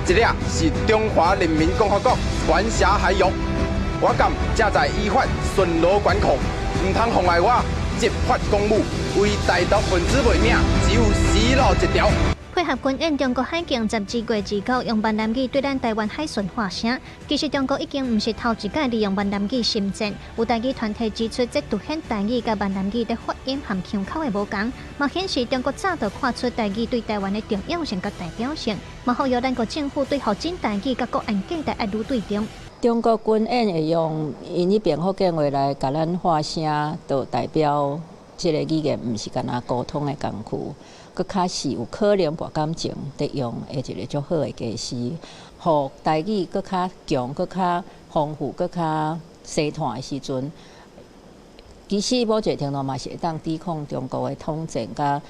Speaker 4: 這裡是中華人民共和國管轄海域，我敢正在依法巡邏管控，毋通妨礙我執法公務，為台獨分子賣命，只有死路一條。
Speaker 5: 配合軍演，中國海警12月29用閩南語對咱台灣海巡喊聲。其實中國已經毋是頭一擺利用閩南語滲戰。有台語團體指出，這凸顯台語佮閩南語佇發音和腔口的無仝，嘛顯示中國早就看出台語對台灣的重要性佮代表性，嘛呼籲咱國政府對發展台語佮國安價值愛愈對重。
Speaker 6: 中國軍演會用𪜶彼邊福建話來共咱喊聲，就代表這个語言毋是干焦溝通的工具，閣較是有可能博感情佇用的一个足好的家私，予台語閣較強、閣較豐富、閣較細團的時陣，其實某一個程度嘛是會當抵抗中國的統戰佮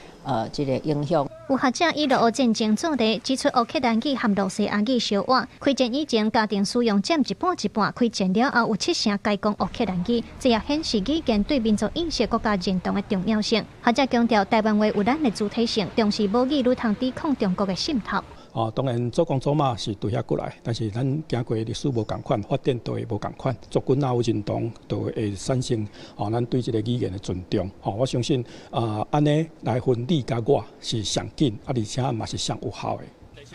Speaker 6: 這个影響。
Speaker 5: 有學者以俄烏戰爭做例，指出烏克蘭語和羅西亞語相倚，開戰以前家庭使用佔一半一半，開戰了後有七成改講烏克蘭語，這也顯示語言對民族意識、國家認同的重要性。學者強調，台灣話有咱的主體性，重視母語愈通抵抗中國的滲透。
Speaker 7: 哦，當然祖公祖媽是對遐過來，但是咱行過歷史無仝款，發展都會無仝款。族群若有認同，就會產生哦，咱對這个語言的尊重。吼，我相信啊，按呢來分你佮我是上緊，啊，而且嘛是上有效的。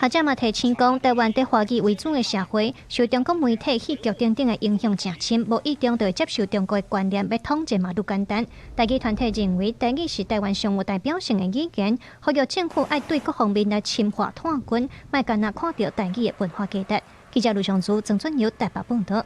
Speaker 5: 學者嘛提醒講，台灣佇華語為主的社會，受中國媒體、戲劇等等的影響誠深，無意中就會接受中國的觀念，欲統戰嘛愈簡單。台語團體認為，台語是台灣上有代表性的語言，呼籲政府愛對各方面來深化拓根，莫干焦看著台語的文化價值。記者盧尚珠、曾俊友台北報導。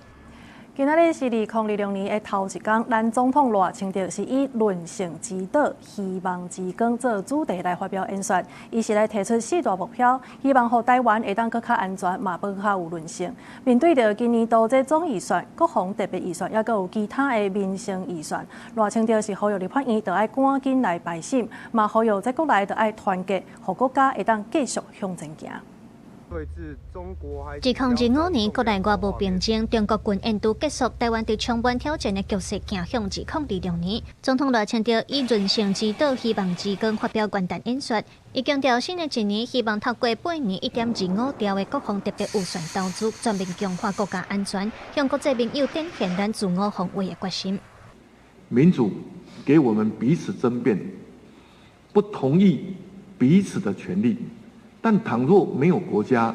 Speaker 1: 今仔日是2026年的頭一工，咱總統賴清德是以韌性之島、希望之光做主題來發表演說。伊是來提出四大目標，希望予台灣會當閣較安全，嘛閣較有韌性。面對著今年度這總預算、國防特別預算，猶閣有其他的民生預算，賴清德是呼籲立法院著愛趕緊來排審，嘛呼籲這國內著愛團結，予國家會當繼續向前行。
Speaker 5: 2025年國內外無平靜，中國軍演拄結束，台灣佇充滿挑戰的局勢行向2026年。總統賴清德以韌性之島、希望之光發表元旦演說，伊強調新的一年希望透過八年1.25兆的國防特別預算投資，全面強化國家安全，向國際盟友展現咱自我防衛的決心。
Speaker 23: 民主給我們彼此爭辯，不同意彼此的權利。但倘若沒有國家，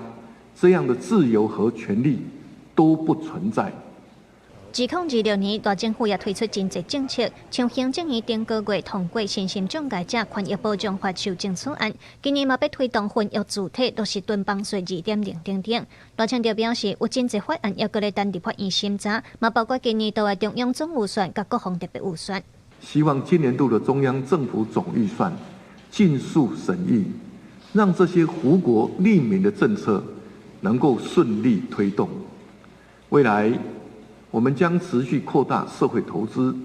Speaker 23: 這樣的自由和權利都不存在。
Speaker 5: 2026年，賴政府也推出真濟政策，像行政院頂個月通過身心障礙者權益保障法修正草案，今年嘛欲推動婚育自體落實囤房稅2.0等等。賴清德表示，有真濟法案猶閣咧等立法院審查，嘛包括今年度的中央總預算佮國防特別預算。
Speaker 23: 希望今年度的中央政府總預算盡速審議，讓這些福國利民的政策能夠順利推動。未來，我我們將持續擴大社會投資，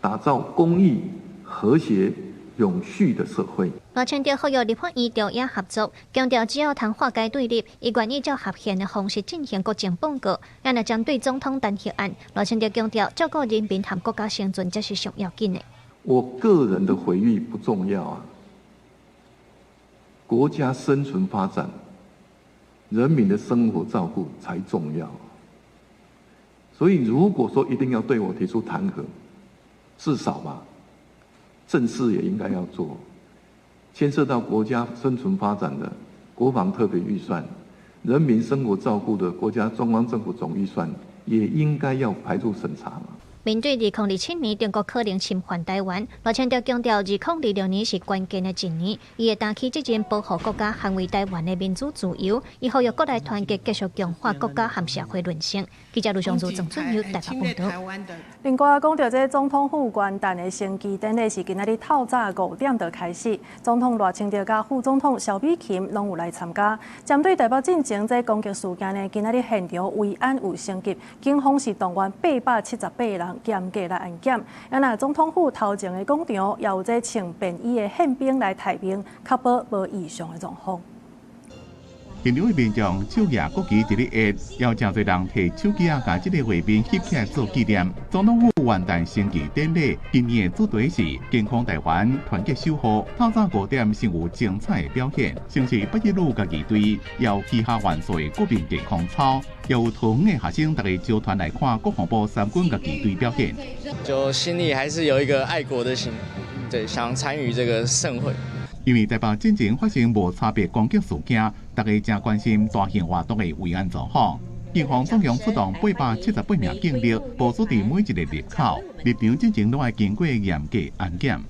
Speaker 23: 打造公益、和諧、永續的社會。
Speaker 5: 賴清德呼籲立法院朝野合作，強調只要通化解對立，伊願意照合憲的方式進行國政報告。啊若針對總統彈劾案，賴清德強調照顧人民和國家生存才是上要緊的。
Speaker 23: 我個人的毀譽不重要啊，國家生存發展、人民的生活照顧才重要。所以，如果說一定要對我提出彈劾，至少吧，正事也應該要做，牽涉到國家生存發展的國防特別預算、人民生活照顧的國家中央政府總預算，也應該要排入審查嘛。
Speaker 5: 面對2027年中國可能侵犯台灣，賴清德強調，2026年是關鍵的一年，伊會擔起責任保護國家、捍衛台灣的民主自由。伊呼籲國內團結，繼續強化國家和社會韌性。記者盧尚如、鄭俊友台北報導。
Speaker 1: 另外，講到這總統府元旦的升旗典禮是今仔日透早5點就開始，總統賴清德佮副總統蕭美琴攏有來參加。針對台北進前這攻擊事件呢，今仔日現場維安有升級，警方是動員878人嚴格來安檢。啊，若總統府頭前的廣場，也有這穿便衣的憲兵來待命，確保無異常的狀況。
Speaker 3: 現場的民眾手舉國旗佇咧搖，有誠濟人提手機仔，共這个畫面翕起來做紀念。總統府元旦升旗典禮，今年的主題是健康台灣，團結守護。透早5點先有精彩的表現，像是八一女家己隊，有旗下元素的國民健康操，有桃園的學生逐家組團來看國防部三軍家己隊表現。
Speaker 8: 就心裡還是有一個愛國的心，對，想參與這個盛會。
Speaker 3: 因為台北進前發生無差別攻擊事件，大家誠關心大型活動的維安狀況。警方總共出動878名警力，部署佇每一个入口，入場進前攏愛經過嚴格安檢。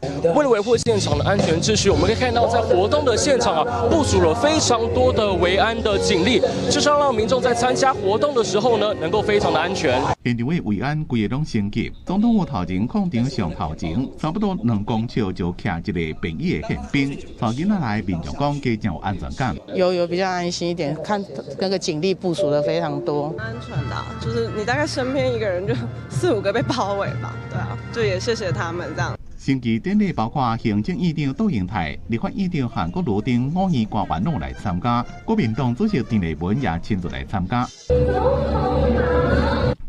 Speaker 9: 為了維護現場的安全秩序，我們可以看到在活動的現場啊，部署了非常多的維安的警力，就是要讓民眾在參加活動的時候呢，能夠非常的安全。
Speaker 3: 現場的維安規个攏升級，總統府頭前廣場上頭前，差不多2公尺就徛一个便衣的憲兵，帶囡仔來民眾講，加誠有安全感。
Speaker 10: 有比較安心一點，看那個警力部署的非常多。
Speaker 11: 安全的，就是你大概身邊一個人就四五個被包圍吧，對啊，就也謝謝他們這樣。
Speaker 3: 升旗典禮包括行政院長杜英泰、立法院長韓國瑜等五院官員攏來參加，國民黨主席陳立文也親自來參加。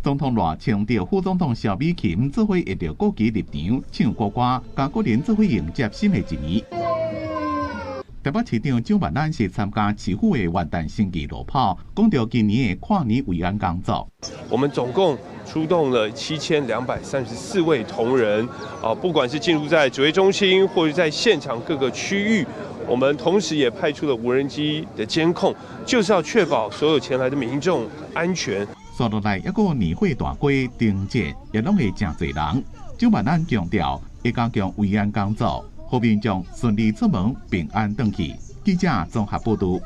Speaker 3: 總統賴清德、副總統蕭美琴做伙挹著國旗入場，唱國歌，佮國人做伙迎接新的一年。台北市長蔣萬安是參加市府的元旦升旗路跑，講著今年的跨年維安工作。
Speaker 13: 我們總共出動了7234位同仁，啊，不管是進入在指揮中心，或者在現場各個區域，我們同時也派出了無人機的監控，就是要確保所有前來的民眾安全。
Speaker 3: 紲落來一個年會大街燈節，也攏會誠濟人。蔣萬安強調，會加強維安工作，予民眾順利出門，平安轉去。記者綜合報導。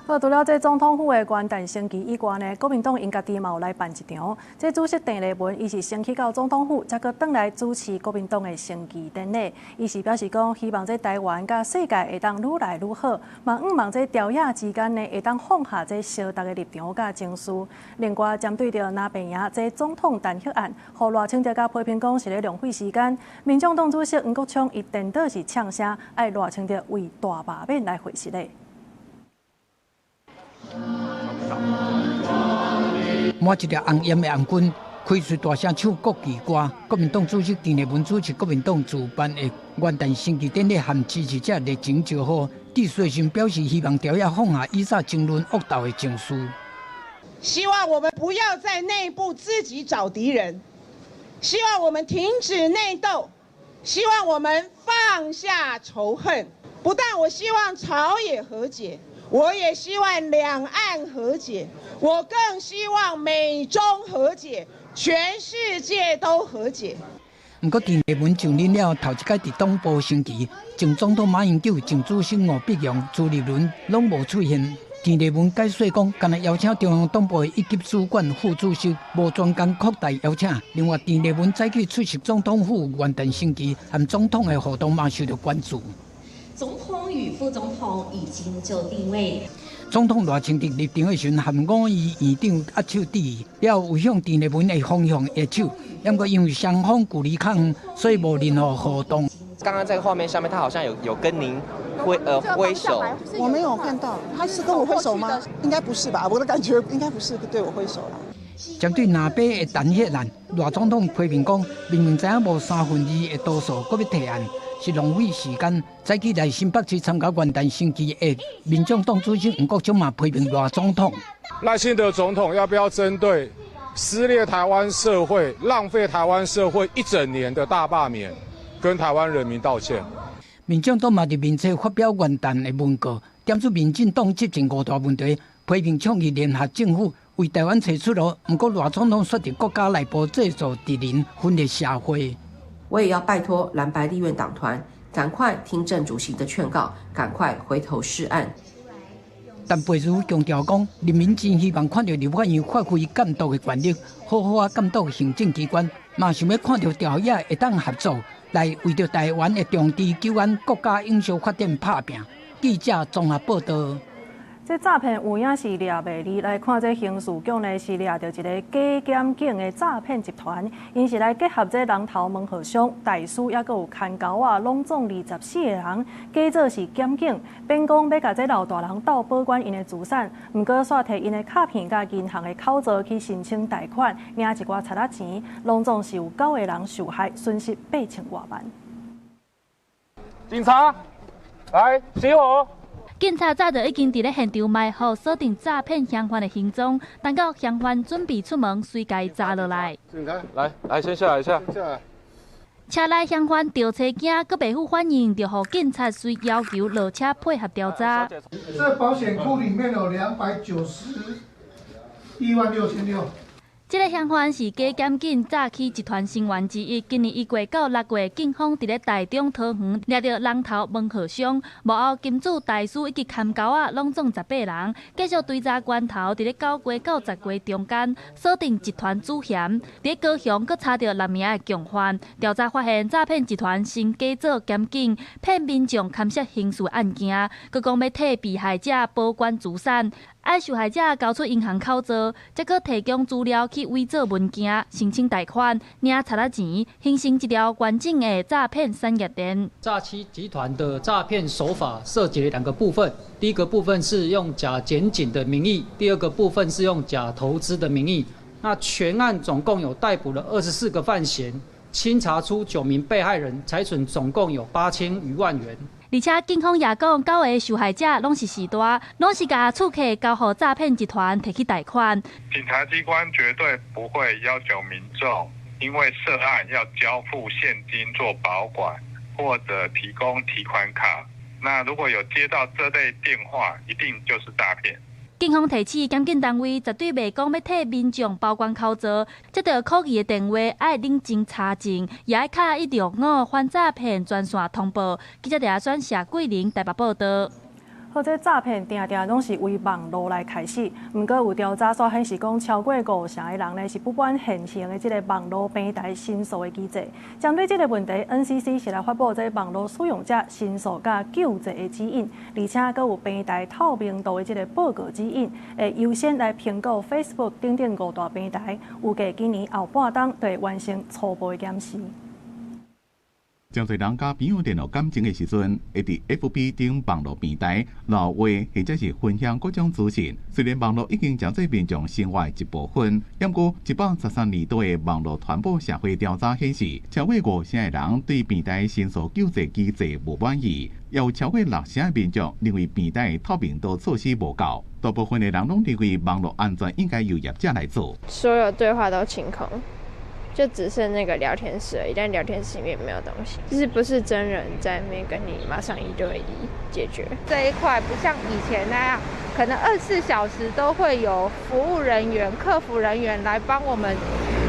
Speaker 1: 好，除了這總統府的元旦升旗以外呢，國民黨𪜶家己嘛有來辦一場。這主席鄭麗文，伊是先去到總統府，才閣轉來主持國民黨的升旗典禮。伊是表示講，希望這台灣佮世界會當愈來愈好，嘛向望這朝野之間呢會當放下這相沓的立場佮情緒。另外，針對著林伯贏這總統彈劾案，予賴清德共批評講是咧浪費時間。民眾黨主席黃國昌伊顛倒是嗆聲，愛賴清德為大罷免來回實咧。
Speaker 24: 滿一條紅煙的紅軍，開喙大聲唱國旗歌。國民黨主席鄭麗文主持國民黨主辦的元旦升旗典禮，和支持者熱情招呼。致辭時表示希望朝野放下以早爭論惡鬥的情緒。
Speaker 25: 希望我們不要在內部自己找敵人，希望我們停止內鬥，希望我們放下仇恨。不但我希望朝野和解。我也希望兩岸和解，我更希望美中和解，全世界都和解。
Speaker 24: 毋過，鄭麗文就任了頭一擺佇黨部升旗，前總統馬英九、前主席吳伯雄、朱立倫攏無出現。鄭麗文解說講，干焦邀請中央黨部的一級主管副主席，無專工擴大邀請。另外，鄭麗文早起出席總統府元旦升旗和總統的互動嘛受著關注。
Speaker 26: 總統與副總統已經就定位。
Speaker 24: 總統賴清德入場的時陣，和吳儀院長握手致意，了後有向陳麗文的方向握手，不過因為雙方距離較遠，所以無任何互動。
Speaker 14: 剛剛在畫面上面，他好像有跟您揮手。
Speaker 10: 我沒有看到，他是跟我揮手嗎？應該不是吧？我的感覺應該不是對我揮手啦。
Speaker 24: 針對藍白的彈劾案，賴總統批評講，明明知影無2/3的多數，閣欲提案，是浪費時間。早起來新北市參加元旦升旗的民眾黨主席黃國昌嘛批評賴總統。
Speaker 15: 賴清德總統要不要針對撕裂台灣社會、浪費台灣社會一整年的大罷免，跟台灣人民道歉？
Speaker 24: 民眾黨嘛佇面冊發表元旦的文告，點出民進黨執政五大問題，批評倡議聯合政府為台灣找出路。毋過賴總統卻佇國家內部製造敵人，分裂社會。
Speaker 16: 我也要拜託藍白立院黨團，趕快聽鄭主席的勸告，趕快回頭是岸。
Speaker 24: 陳培如強調講，人民真希望看到立法院發揮監督的權力，好好啊監督行政機關，嘛想欲看著朝野會當合作，來為著台灣的長治久安、國家永續發展拍拚。記者綜合報道。
Speaker 1: 這詐騙有影是掠袂離，來看這刑事局呢是掠著一个假檢警的詐騙集團，𪜶是來結合這人頭門號商、大師，抑閣有牽猴仔，攏總24個人，假做是檢警，變講欲共這老大人鬥保管𪜶的資產，毋過煞提𪜶的卡片佮銀行的口座去申請貸款，領一寡賊仔錢，攏總是有9個人受害，損失8000外萬。
Speaker 15: 警察，來熄火。
Speaker 17: 警察早就已經佇咧現場埋伏，鎖定詐騙嫌犯的行蹤。等到嫌犯準備出門，隨共查落來。
Speaker 15: 來來，先下來一下。
Speaker 17: 車內嫌犯著車驚，閣袂赴反應，就予警察隨要求落車配合調查。
Speaker 18: 這保險庫裡面有291萬6千六。
Speaker 17: 這个嫌犯是假檢警詐欺集團成員之一。今年1月到6月，警方佇咧台中桃園掠著人頭門號商、幕後金主大師以及牽猴仔，攏總18人。繼續追查關頭，佇咧9月到10月中間鎖定集團主嫌。佇咧高雄，閣查著6名的共犯。調查發現，詐騙集團先假做檢警，騙民眾牽涉刑事案件，閣講欲替被害者保管資產。愛受害者交出銀行口座，才閣提供資料去偽造文件、申請貸款、領賊仔錢，形成一條完整的詐騙產業鏈。
Speaker 19: 詐欺集團的詐騙手法涉及了2個部分，第一個部分是用假檢警的名義，第二個部分是用假投資的名義。那全案總共有逮捕了24個犯嫌，清查出9名被害人，財損總共有8000餘萬元。
Speaker 17: 而且警方也講，9个受害者攏是序大，攏是共厝客交予詐騙集團提去貸款。
Speaker 20: 警察機關絕對不會要求民眾因為涉案要交付現金做保管，或者提供提款卡。那如果有接到這類電話，一定就是詐騙。
Speaker 17: 警方提醒檢警單位，絕對袂講欲替民眾保管口座，接著可疑的電話愛冷靜查證，也愛敲165反詐騙專線通報。記者陳選謝桂玲台北報道。
Speaker 1: 好，這詐騙定定攏是為網路來開始，毋過有調查煞顯示講，超過5成的人呢是不滿現行的這个網路平台申訴的機制。針對這个問題，NCC 是來發布這網路使用者申訴佮救濟的指引，而且閣有平台透明度的這个報告指引，會優先來評估 Facebook 等等5大平台，預計今年後半冬就會完成初步的檢視。
Speaker 3: 真濟人佮朋友聯絡感情的時陣，會佇 FB 等網路平台留話，或者是分享各種資訊。雖然網路已經成做民眾生活的一部分，毋過113年度的網路傳播社會調查顯示，超過5成的人對平台申訴救濟機制無滿意，也有超過6成的民眾認為平台透明度措施無夠。大部分的人攏認為網路安全應該由業者來做。
Speaker 21: 所有對話都清空。就只剩那個聊天室而已，但聊天室裡面沒有東西，就是不是真人在那邊跟你馬上1對1解決。
Speaker 26: 這一塊不像以前那樣，可能24小時都會有服務人員、客服人員來幫我們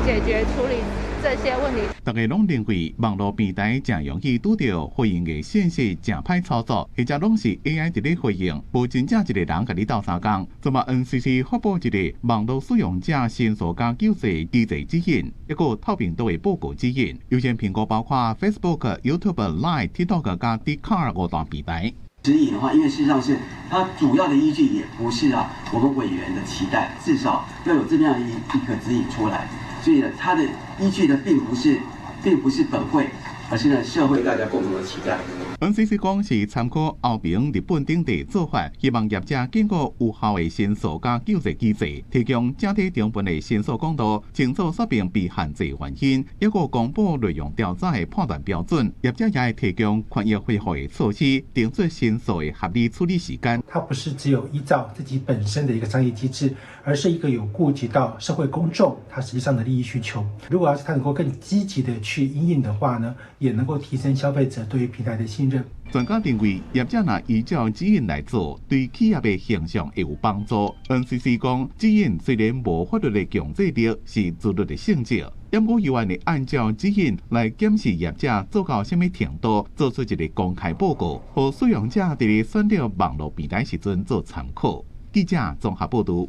Speaker 26: 解決處理這些問題。
Speaker 3: 大家攏認為網路平台誠容易拄著回應的信息誠歹操作，或者攏是 AI 佇咧回應，無真正一个人共你鬥相共。這馬 NCC 發布一个網路使用者申訴佮救濟機制指引，一個透明度的報告指引，優先評估包括 Facebook、YouTube、Line、TikTok 佮 Dcard 5大平台。
Speaker 2: 指引的話，因為事實上是它主要的依據，也不是啊，我們委員的期待，至少要有這樣一個指引出來。所以呢，它的依據的並不是本會，而是呢社會大家共同的期待。
Speaker 3: NCC 講是參考歐盟、日本等地做法，希望業者經過有效的申訴佮救濟機制，提供整體成本的申訴管道，清楚說明被限制原因，抑閣公布內容調查的判斷標準。業者也會提供權益恢復的措施，定出申訴的合理處理時間。
Speaker 4: 它不是只有依照自己本身的一個商業機制，而是一個有顧及到社會公眾它實際上的利益需求。如果要是它能夠更積極的去因應的話呢，也能夠提升消費者對於平台的信任。
Speaker 3: 專家認為，業者若依照指引來做，對企業的形象會有幫助。NCC 講，指引雖然無法律的強制力，是自律的性質，毋過猶原會按照指引來檢視業者做到啥物程度，做出一個公開報告，予使用者佇咧選擇網路平台時陣做參考。記者綜合報導。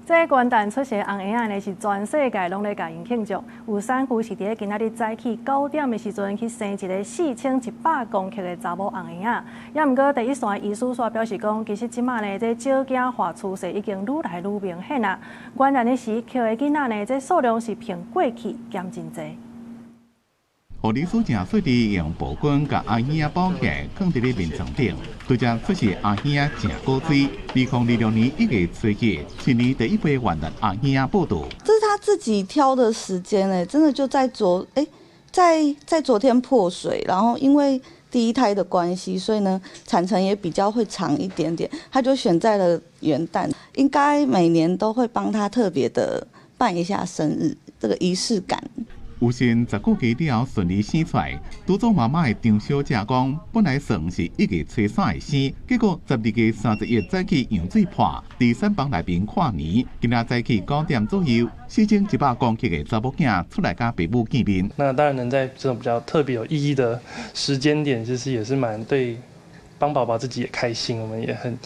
Speaker 1: 這元旦出世紅嬰仔呢，是全世界攏咧共𪜶慶祝。有產婦是佇咧今仔日早起9點的時陣去生一个4100公克的查某紅嬰仔。也毋過第一線醫師煞表示講，其實這馬呢，這少囝化趨勢已經愈來愈明顯啦。元旦的時，抾的囡仔呢，這數量是比過去減真濟。
Speaker 3: 護理師誠細膩用布巾共阿嬰仔包起來，囥佇咧眠床頂。拄才出世阿嬰仔誠古錐。2026年1月7日，新年第一批元旦阿嬰仔報到。
Speaker 6: 這是他自己挑的時間誒，真的就在昨誒，在昨天破水，然後因為第一胎的關係，所以呢產程也比較會長一點點，他就選在了元旦，應該每年都會幫他特別的辦一下生日，這個儀式感。
Speaker 3: 有幸10個月了後順利生出來，拄做媽媽的張小姐講，本來算是1月初3會生，結果12月31早起羊水破，佇產房內面跨年，今仔早起9點左右，4100公克的查某囝出來佮爸母見面。
Speaker 7: 那當然能在這種比較特別有意義的時間點，其實也是蠻對，幫寶寶自己也開心，我們也很，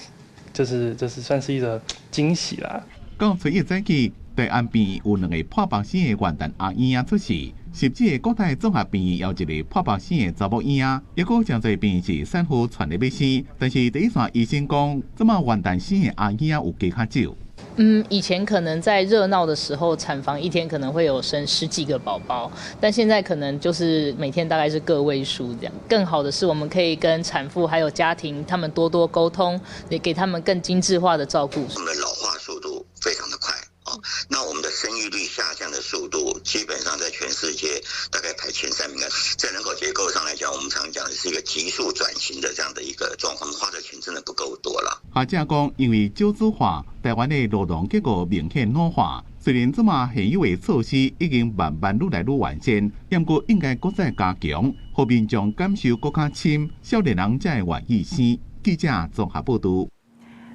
Speaker 7: 就是算是一個驚喜啦。
Speaker 3: 到初一早起，大安病院有兩个破腹生的元旦阿嬰仔出世，汐止的國泰綜合病院有一个破腹生的查某嬰仔，抑閣誠濟病院是產婦傳咧欲生，但是第一線醫生講，這馬元旦生的阿嬰仔有加較少。
Speaker 12: 嗯，以前可能在熱鬧的時候，產房一天可能會有生十幾個寶寶，但現在可能就是每天大概是個位數這樣。更好的是，我們可以跟產婦還有家庭他們多多溝通，也給他們更精緻化的照顧。
Speaker 22: 我們的老化速度非常的快。那我們的生育率下降的速度，基本上在全世界大概排前三名。在人口結構上來講，我們常講的是一個急速轉型的這樣的一個狀況，花的錢真的不夠多了。
Speaker 3: 學者講，因為少子化，台灣的勞動結構明顯老化。雖然這馬現有的措施已經慢慢愈來愈完善，毋過應該閣再加強，予民眾感受閣較深，少年人才會願意生。記者綜合報導。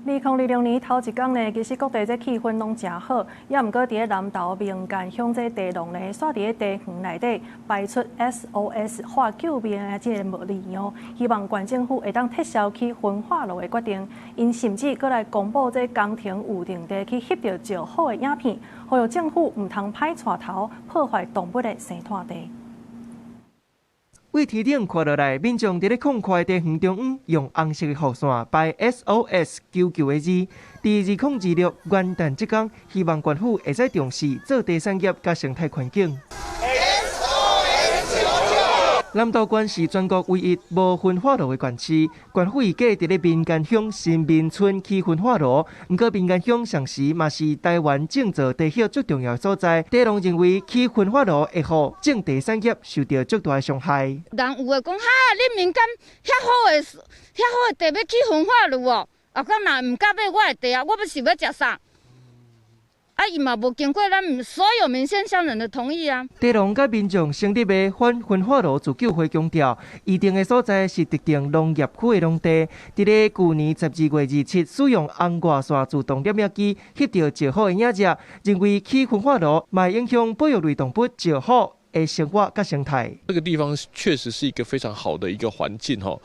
Speaker 1: 2026年頭一工呢，其實各地這氣氛攏誠好，也毋過佇咧南投名間鄉這地農呢，煞佇咧地園內底擺出 SOS 喊救命的這个字樣，希望縣政府會當撤銷起焚化爐的決定。𪜶甚至閣來公布這工程預定地去翕著石虎的影片，呼籲政府毋通歹帶頭破壞動物的生態地。
Speaker 27: 對天頂看落來，民眾佇咧空曠的地園中央，用紅色的雨傘擺 SOS 求救的字。佇2026元旦這工，希望縣府會使重視造地產業佮生態環境。南投縣是全國唯一無焚化爐的縣市，縣府預計佇咧民間鄉新民村起焚化爐。毋過民間鄉同時嘛是台灣種造茶葉最重要的所在。茶農認為起焚化爐會予種茶產業受著足大的傷害。
Speaker 28: 人有的講哈，恁民間遐好的遐好的地欲起焚化爐哦，啊，敢若毋敢買我的地啊，我欲是欲食啥？啊，伊嘛無經過咱所有民間鄉人的同意啊。
Speaker 27: 茶農佮民眾成立的反焚化爐自救會強調，預定的所在是特定農業區的農地。佇咧舊年12月27，使用紅外線自動攝影機翕著石虎的影像，認為起焚化爐嘛會影響保育類動物石虎的生活佮生態。
Speaker 29: 這個地方確實是一個非常好的一個環境吼。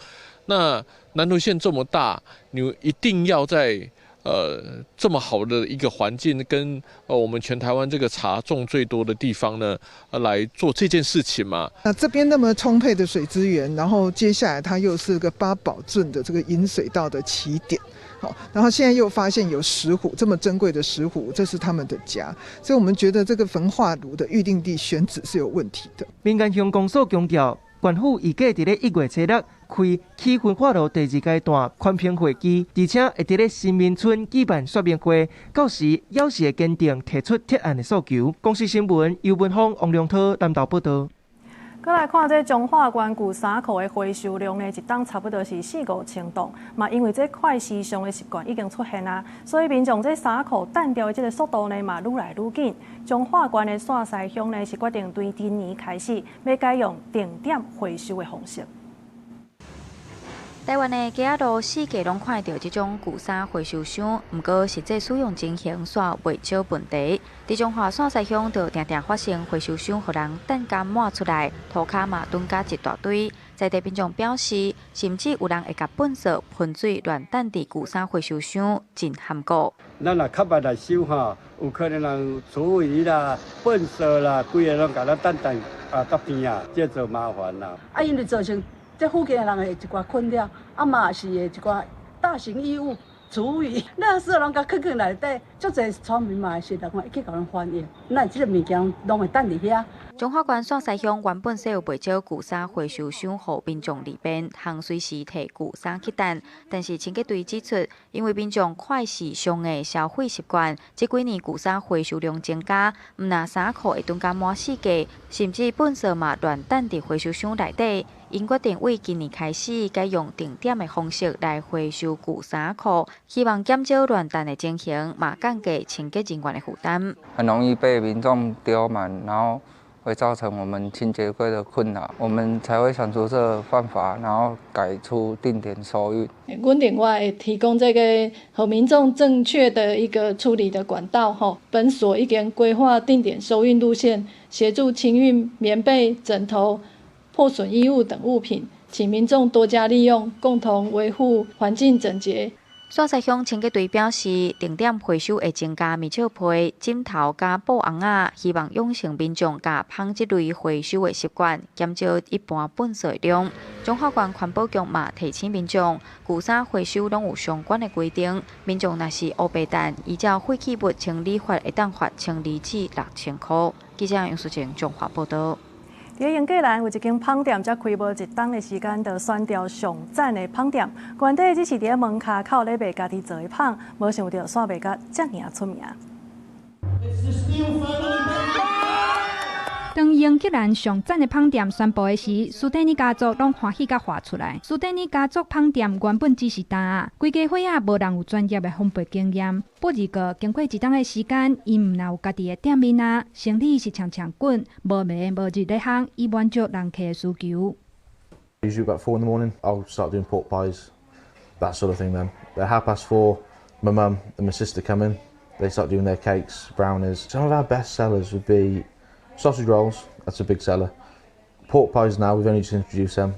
Speaker 29: 那南投縣這麼大，你一定要在這麼好的一個環境，跟我們全台灣這個茶種最多的地方呢，來做這件事情嘛。
Speaker 5: 那這邊那麼充沛的水資源，然後接下來它又是個八堡圳的這個引水道的起點，好，然後現在又發現有石虎，這麼珍貴的石虎，這是他們的家，所以我們覺得這個焚化爐的預定地選址是有問題的。
Speaker 27: 民間鄉公所強調，縣府預計佇咧1月初6開起焚化爐第二階段環評會議，而且會佇咧新民村舉辦說明會，到時猶是會堅定提出撤案的訴求。公視新聞尤文峰、王良濤南投報導。
Speaker 1: 閣來看這彰化縣舊衫褲的回收量呢，一冬差不多是四五千噸。嘛，因為這快時尚的習慣已經出現啊，所以民眾這衫褲擲掉的這个速度呢，嘛愈來愈緊。彰化縣的線西鄉呢，是決定對今年開始欲改用定點回收的方式。
Speaker 8: 台灣的街仔路四界攏看著這種舊衫回收箱，毋過實際使用情形煞袂少問題。佇彰化線西鄉就定定發生回收箱予人擲甲滿出來，塗跤嘛囤甲一大堆。在地民眾表示，甚至有人會共糞埽噴水亂擲佇舊衫回收箱，真含糊。
Speaker 9: 咱若較慢來收吼，有可能人廚餘啦、糞埽啦，規个攏共咱擲擲啊，到邊啊，這就麻煩啦。
Speaker 10: 啊，因為造成這附近的人會一寡困擾，啊嘛是會一寡大型異物、廚餘，垃圾攏共囥囥內底，足濟村民嘛會是來去共阮反映，咱這个物件攏會擲佇遐。
Speaker 8: 彰化縣線西鄉原本設有袂少舊衫回收箱，予民眾利便，通隨時提舊衫去擲。但是清潔隊指出，因為民眾快時尚的消費習慣，這幾年舊衫回收量增加，毋但衫褲會囤甲滿四界，甚至糞埽嘛亂擲佇回收箱內底。𪜶決定對今年開始改用定點的方式來回收舊衫褲，希望減少亂擲的情形，嘛降低清潔人員的負擔。
Speaker 11: 很容易被民眾丟滿，然後會造成我們清潔隊的困擾，我們才會想出這個辦法，然後改出定點收運。
Speaker 13: 阮另外會提供這個予民眾正確的一個處理的管道，吼，本所已經規劃定點收運路線，協助清運棉被、枕頭、破損衣物等物品，請民眾多加利用，共同維護環境整潔。
Speaker 8: 線西鄉清潔隊表示，定點回收會增加棉笑被、枕頭佮布尪仔，希望養成民眾共紡這類回收的習慣，減少一般糞埽量。彰化縣環保局嘛提醒民眾，舊衫回收攏有相關的規定，民眾若是烏白擲，依照廢棄物清理法會當罰1000至6000箍。記者楊淑靜彰化報導。
Speaker 1: 佇英格蘭有一間麭店，才開無一冬的時間，就選調上讚的麭店。原底只是佇咧門跤口咧賣家己做的麭，無想著煞賣甲遮爾出名。
Speaker 14: 當英格蘭上讚的麭店宣布的時，斯丹尼家族攏歡喜甲喊出來。斯丹尼家族麭店原本只是擔仔，規家伙仔無人有專業的烘焙經驗。不過經過一冬的時間，𪜶毋但有家己的店面啊，生理是衝衝滾，無暝無日咧烘，以滿足人客的需求。
Speaker 23: Usually about 4 in the morning, I'll start doing pork pies, that sort of thing. Then at 4:30, my mum and my sister come in. They start doing their cakes, brownies. Some of our best sellers would be sausage rolls. That's a big seller. Pork pies now, we've only just introduced them.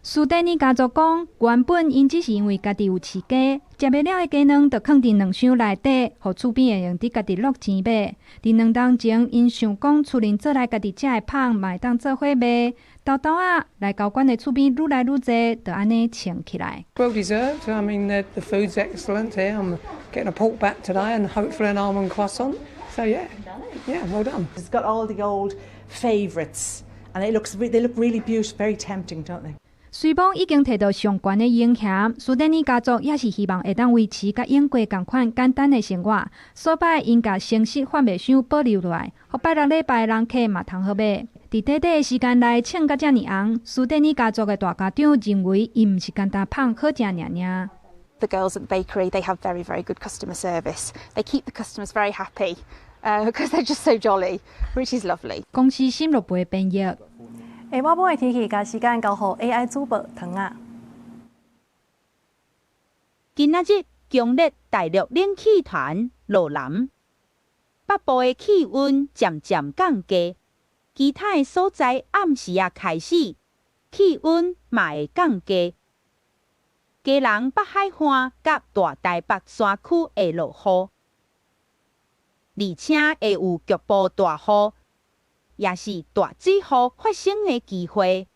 Speaker 14: 斯丹尼家族講，原本𪜶只是因為家己有飼雞，食袂了的雞卵就囥佇卵箱內底，予厝邊會用得家己落錢買。佇2冬前，𪜶想講厝裡做來家己食的麭，嘛會當做伙賣，沓沓仔來交關的厝邊愈來愈濟，就按呢穿起來。
Speaker 25: Well deserved. I mean, the food's excellent here. I'm getting a pork bat today and hopefully an almond croissant. So yeah, well done.
Speaker 30: It's got all the old favourites, and they look really beautiful, very tempting, don't they?
Speaker 14: 雖罔已經提到上懸的榮銜，斯丹尼家族也是希望會當維持佮英國仝款簡單的生活。所擺𪜶共誠實販賣箱保留落來，予拜六禮拜人客嘛通好買。佇短短的時間內衝甲遮爾紅，斯丹尼家族的大家長認為，𪜶毋是干焦麭好食爾爾。
Speaker 31: The girls at the bakery, they have very, very good customer service. They keep the customers very happy because they're just so jolly, which is lovely.
Speaker 14: 公視新樂培編譯。
Speaker 1: 下晝的天氣，共時間交予 AI 主播唐仔。
Speaker 32: 今仔日強烈大陸冷氣團落南，北部的氣溫漸漸降低，其他的所在暗時仔開始氣溫嘛會降低。基隆北海岸佮大台北山區會落雨，而且會有局部大雨，也是大水雨發生的機會。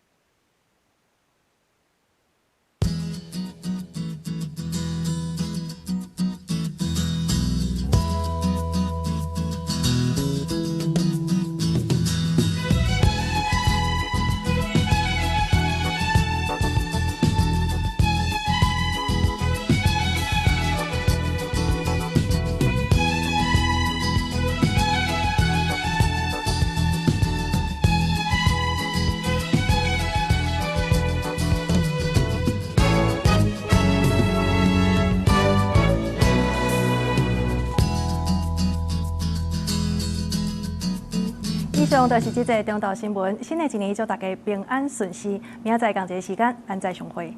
Speaker 1: 以上就是這節中晝新聞。新的一年祝大家平安順遂。明仔載仝一个時間，咱再相會。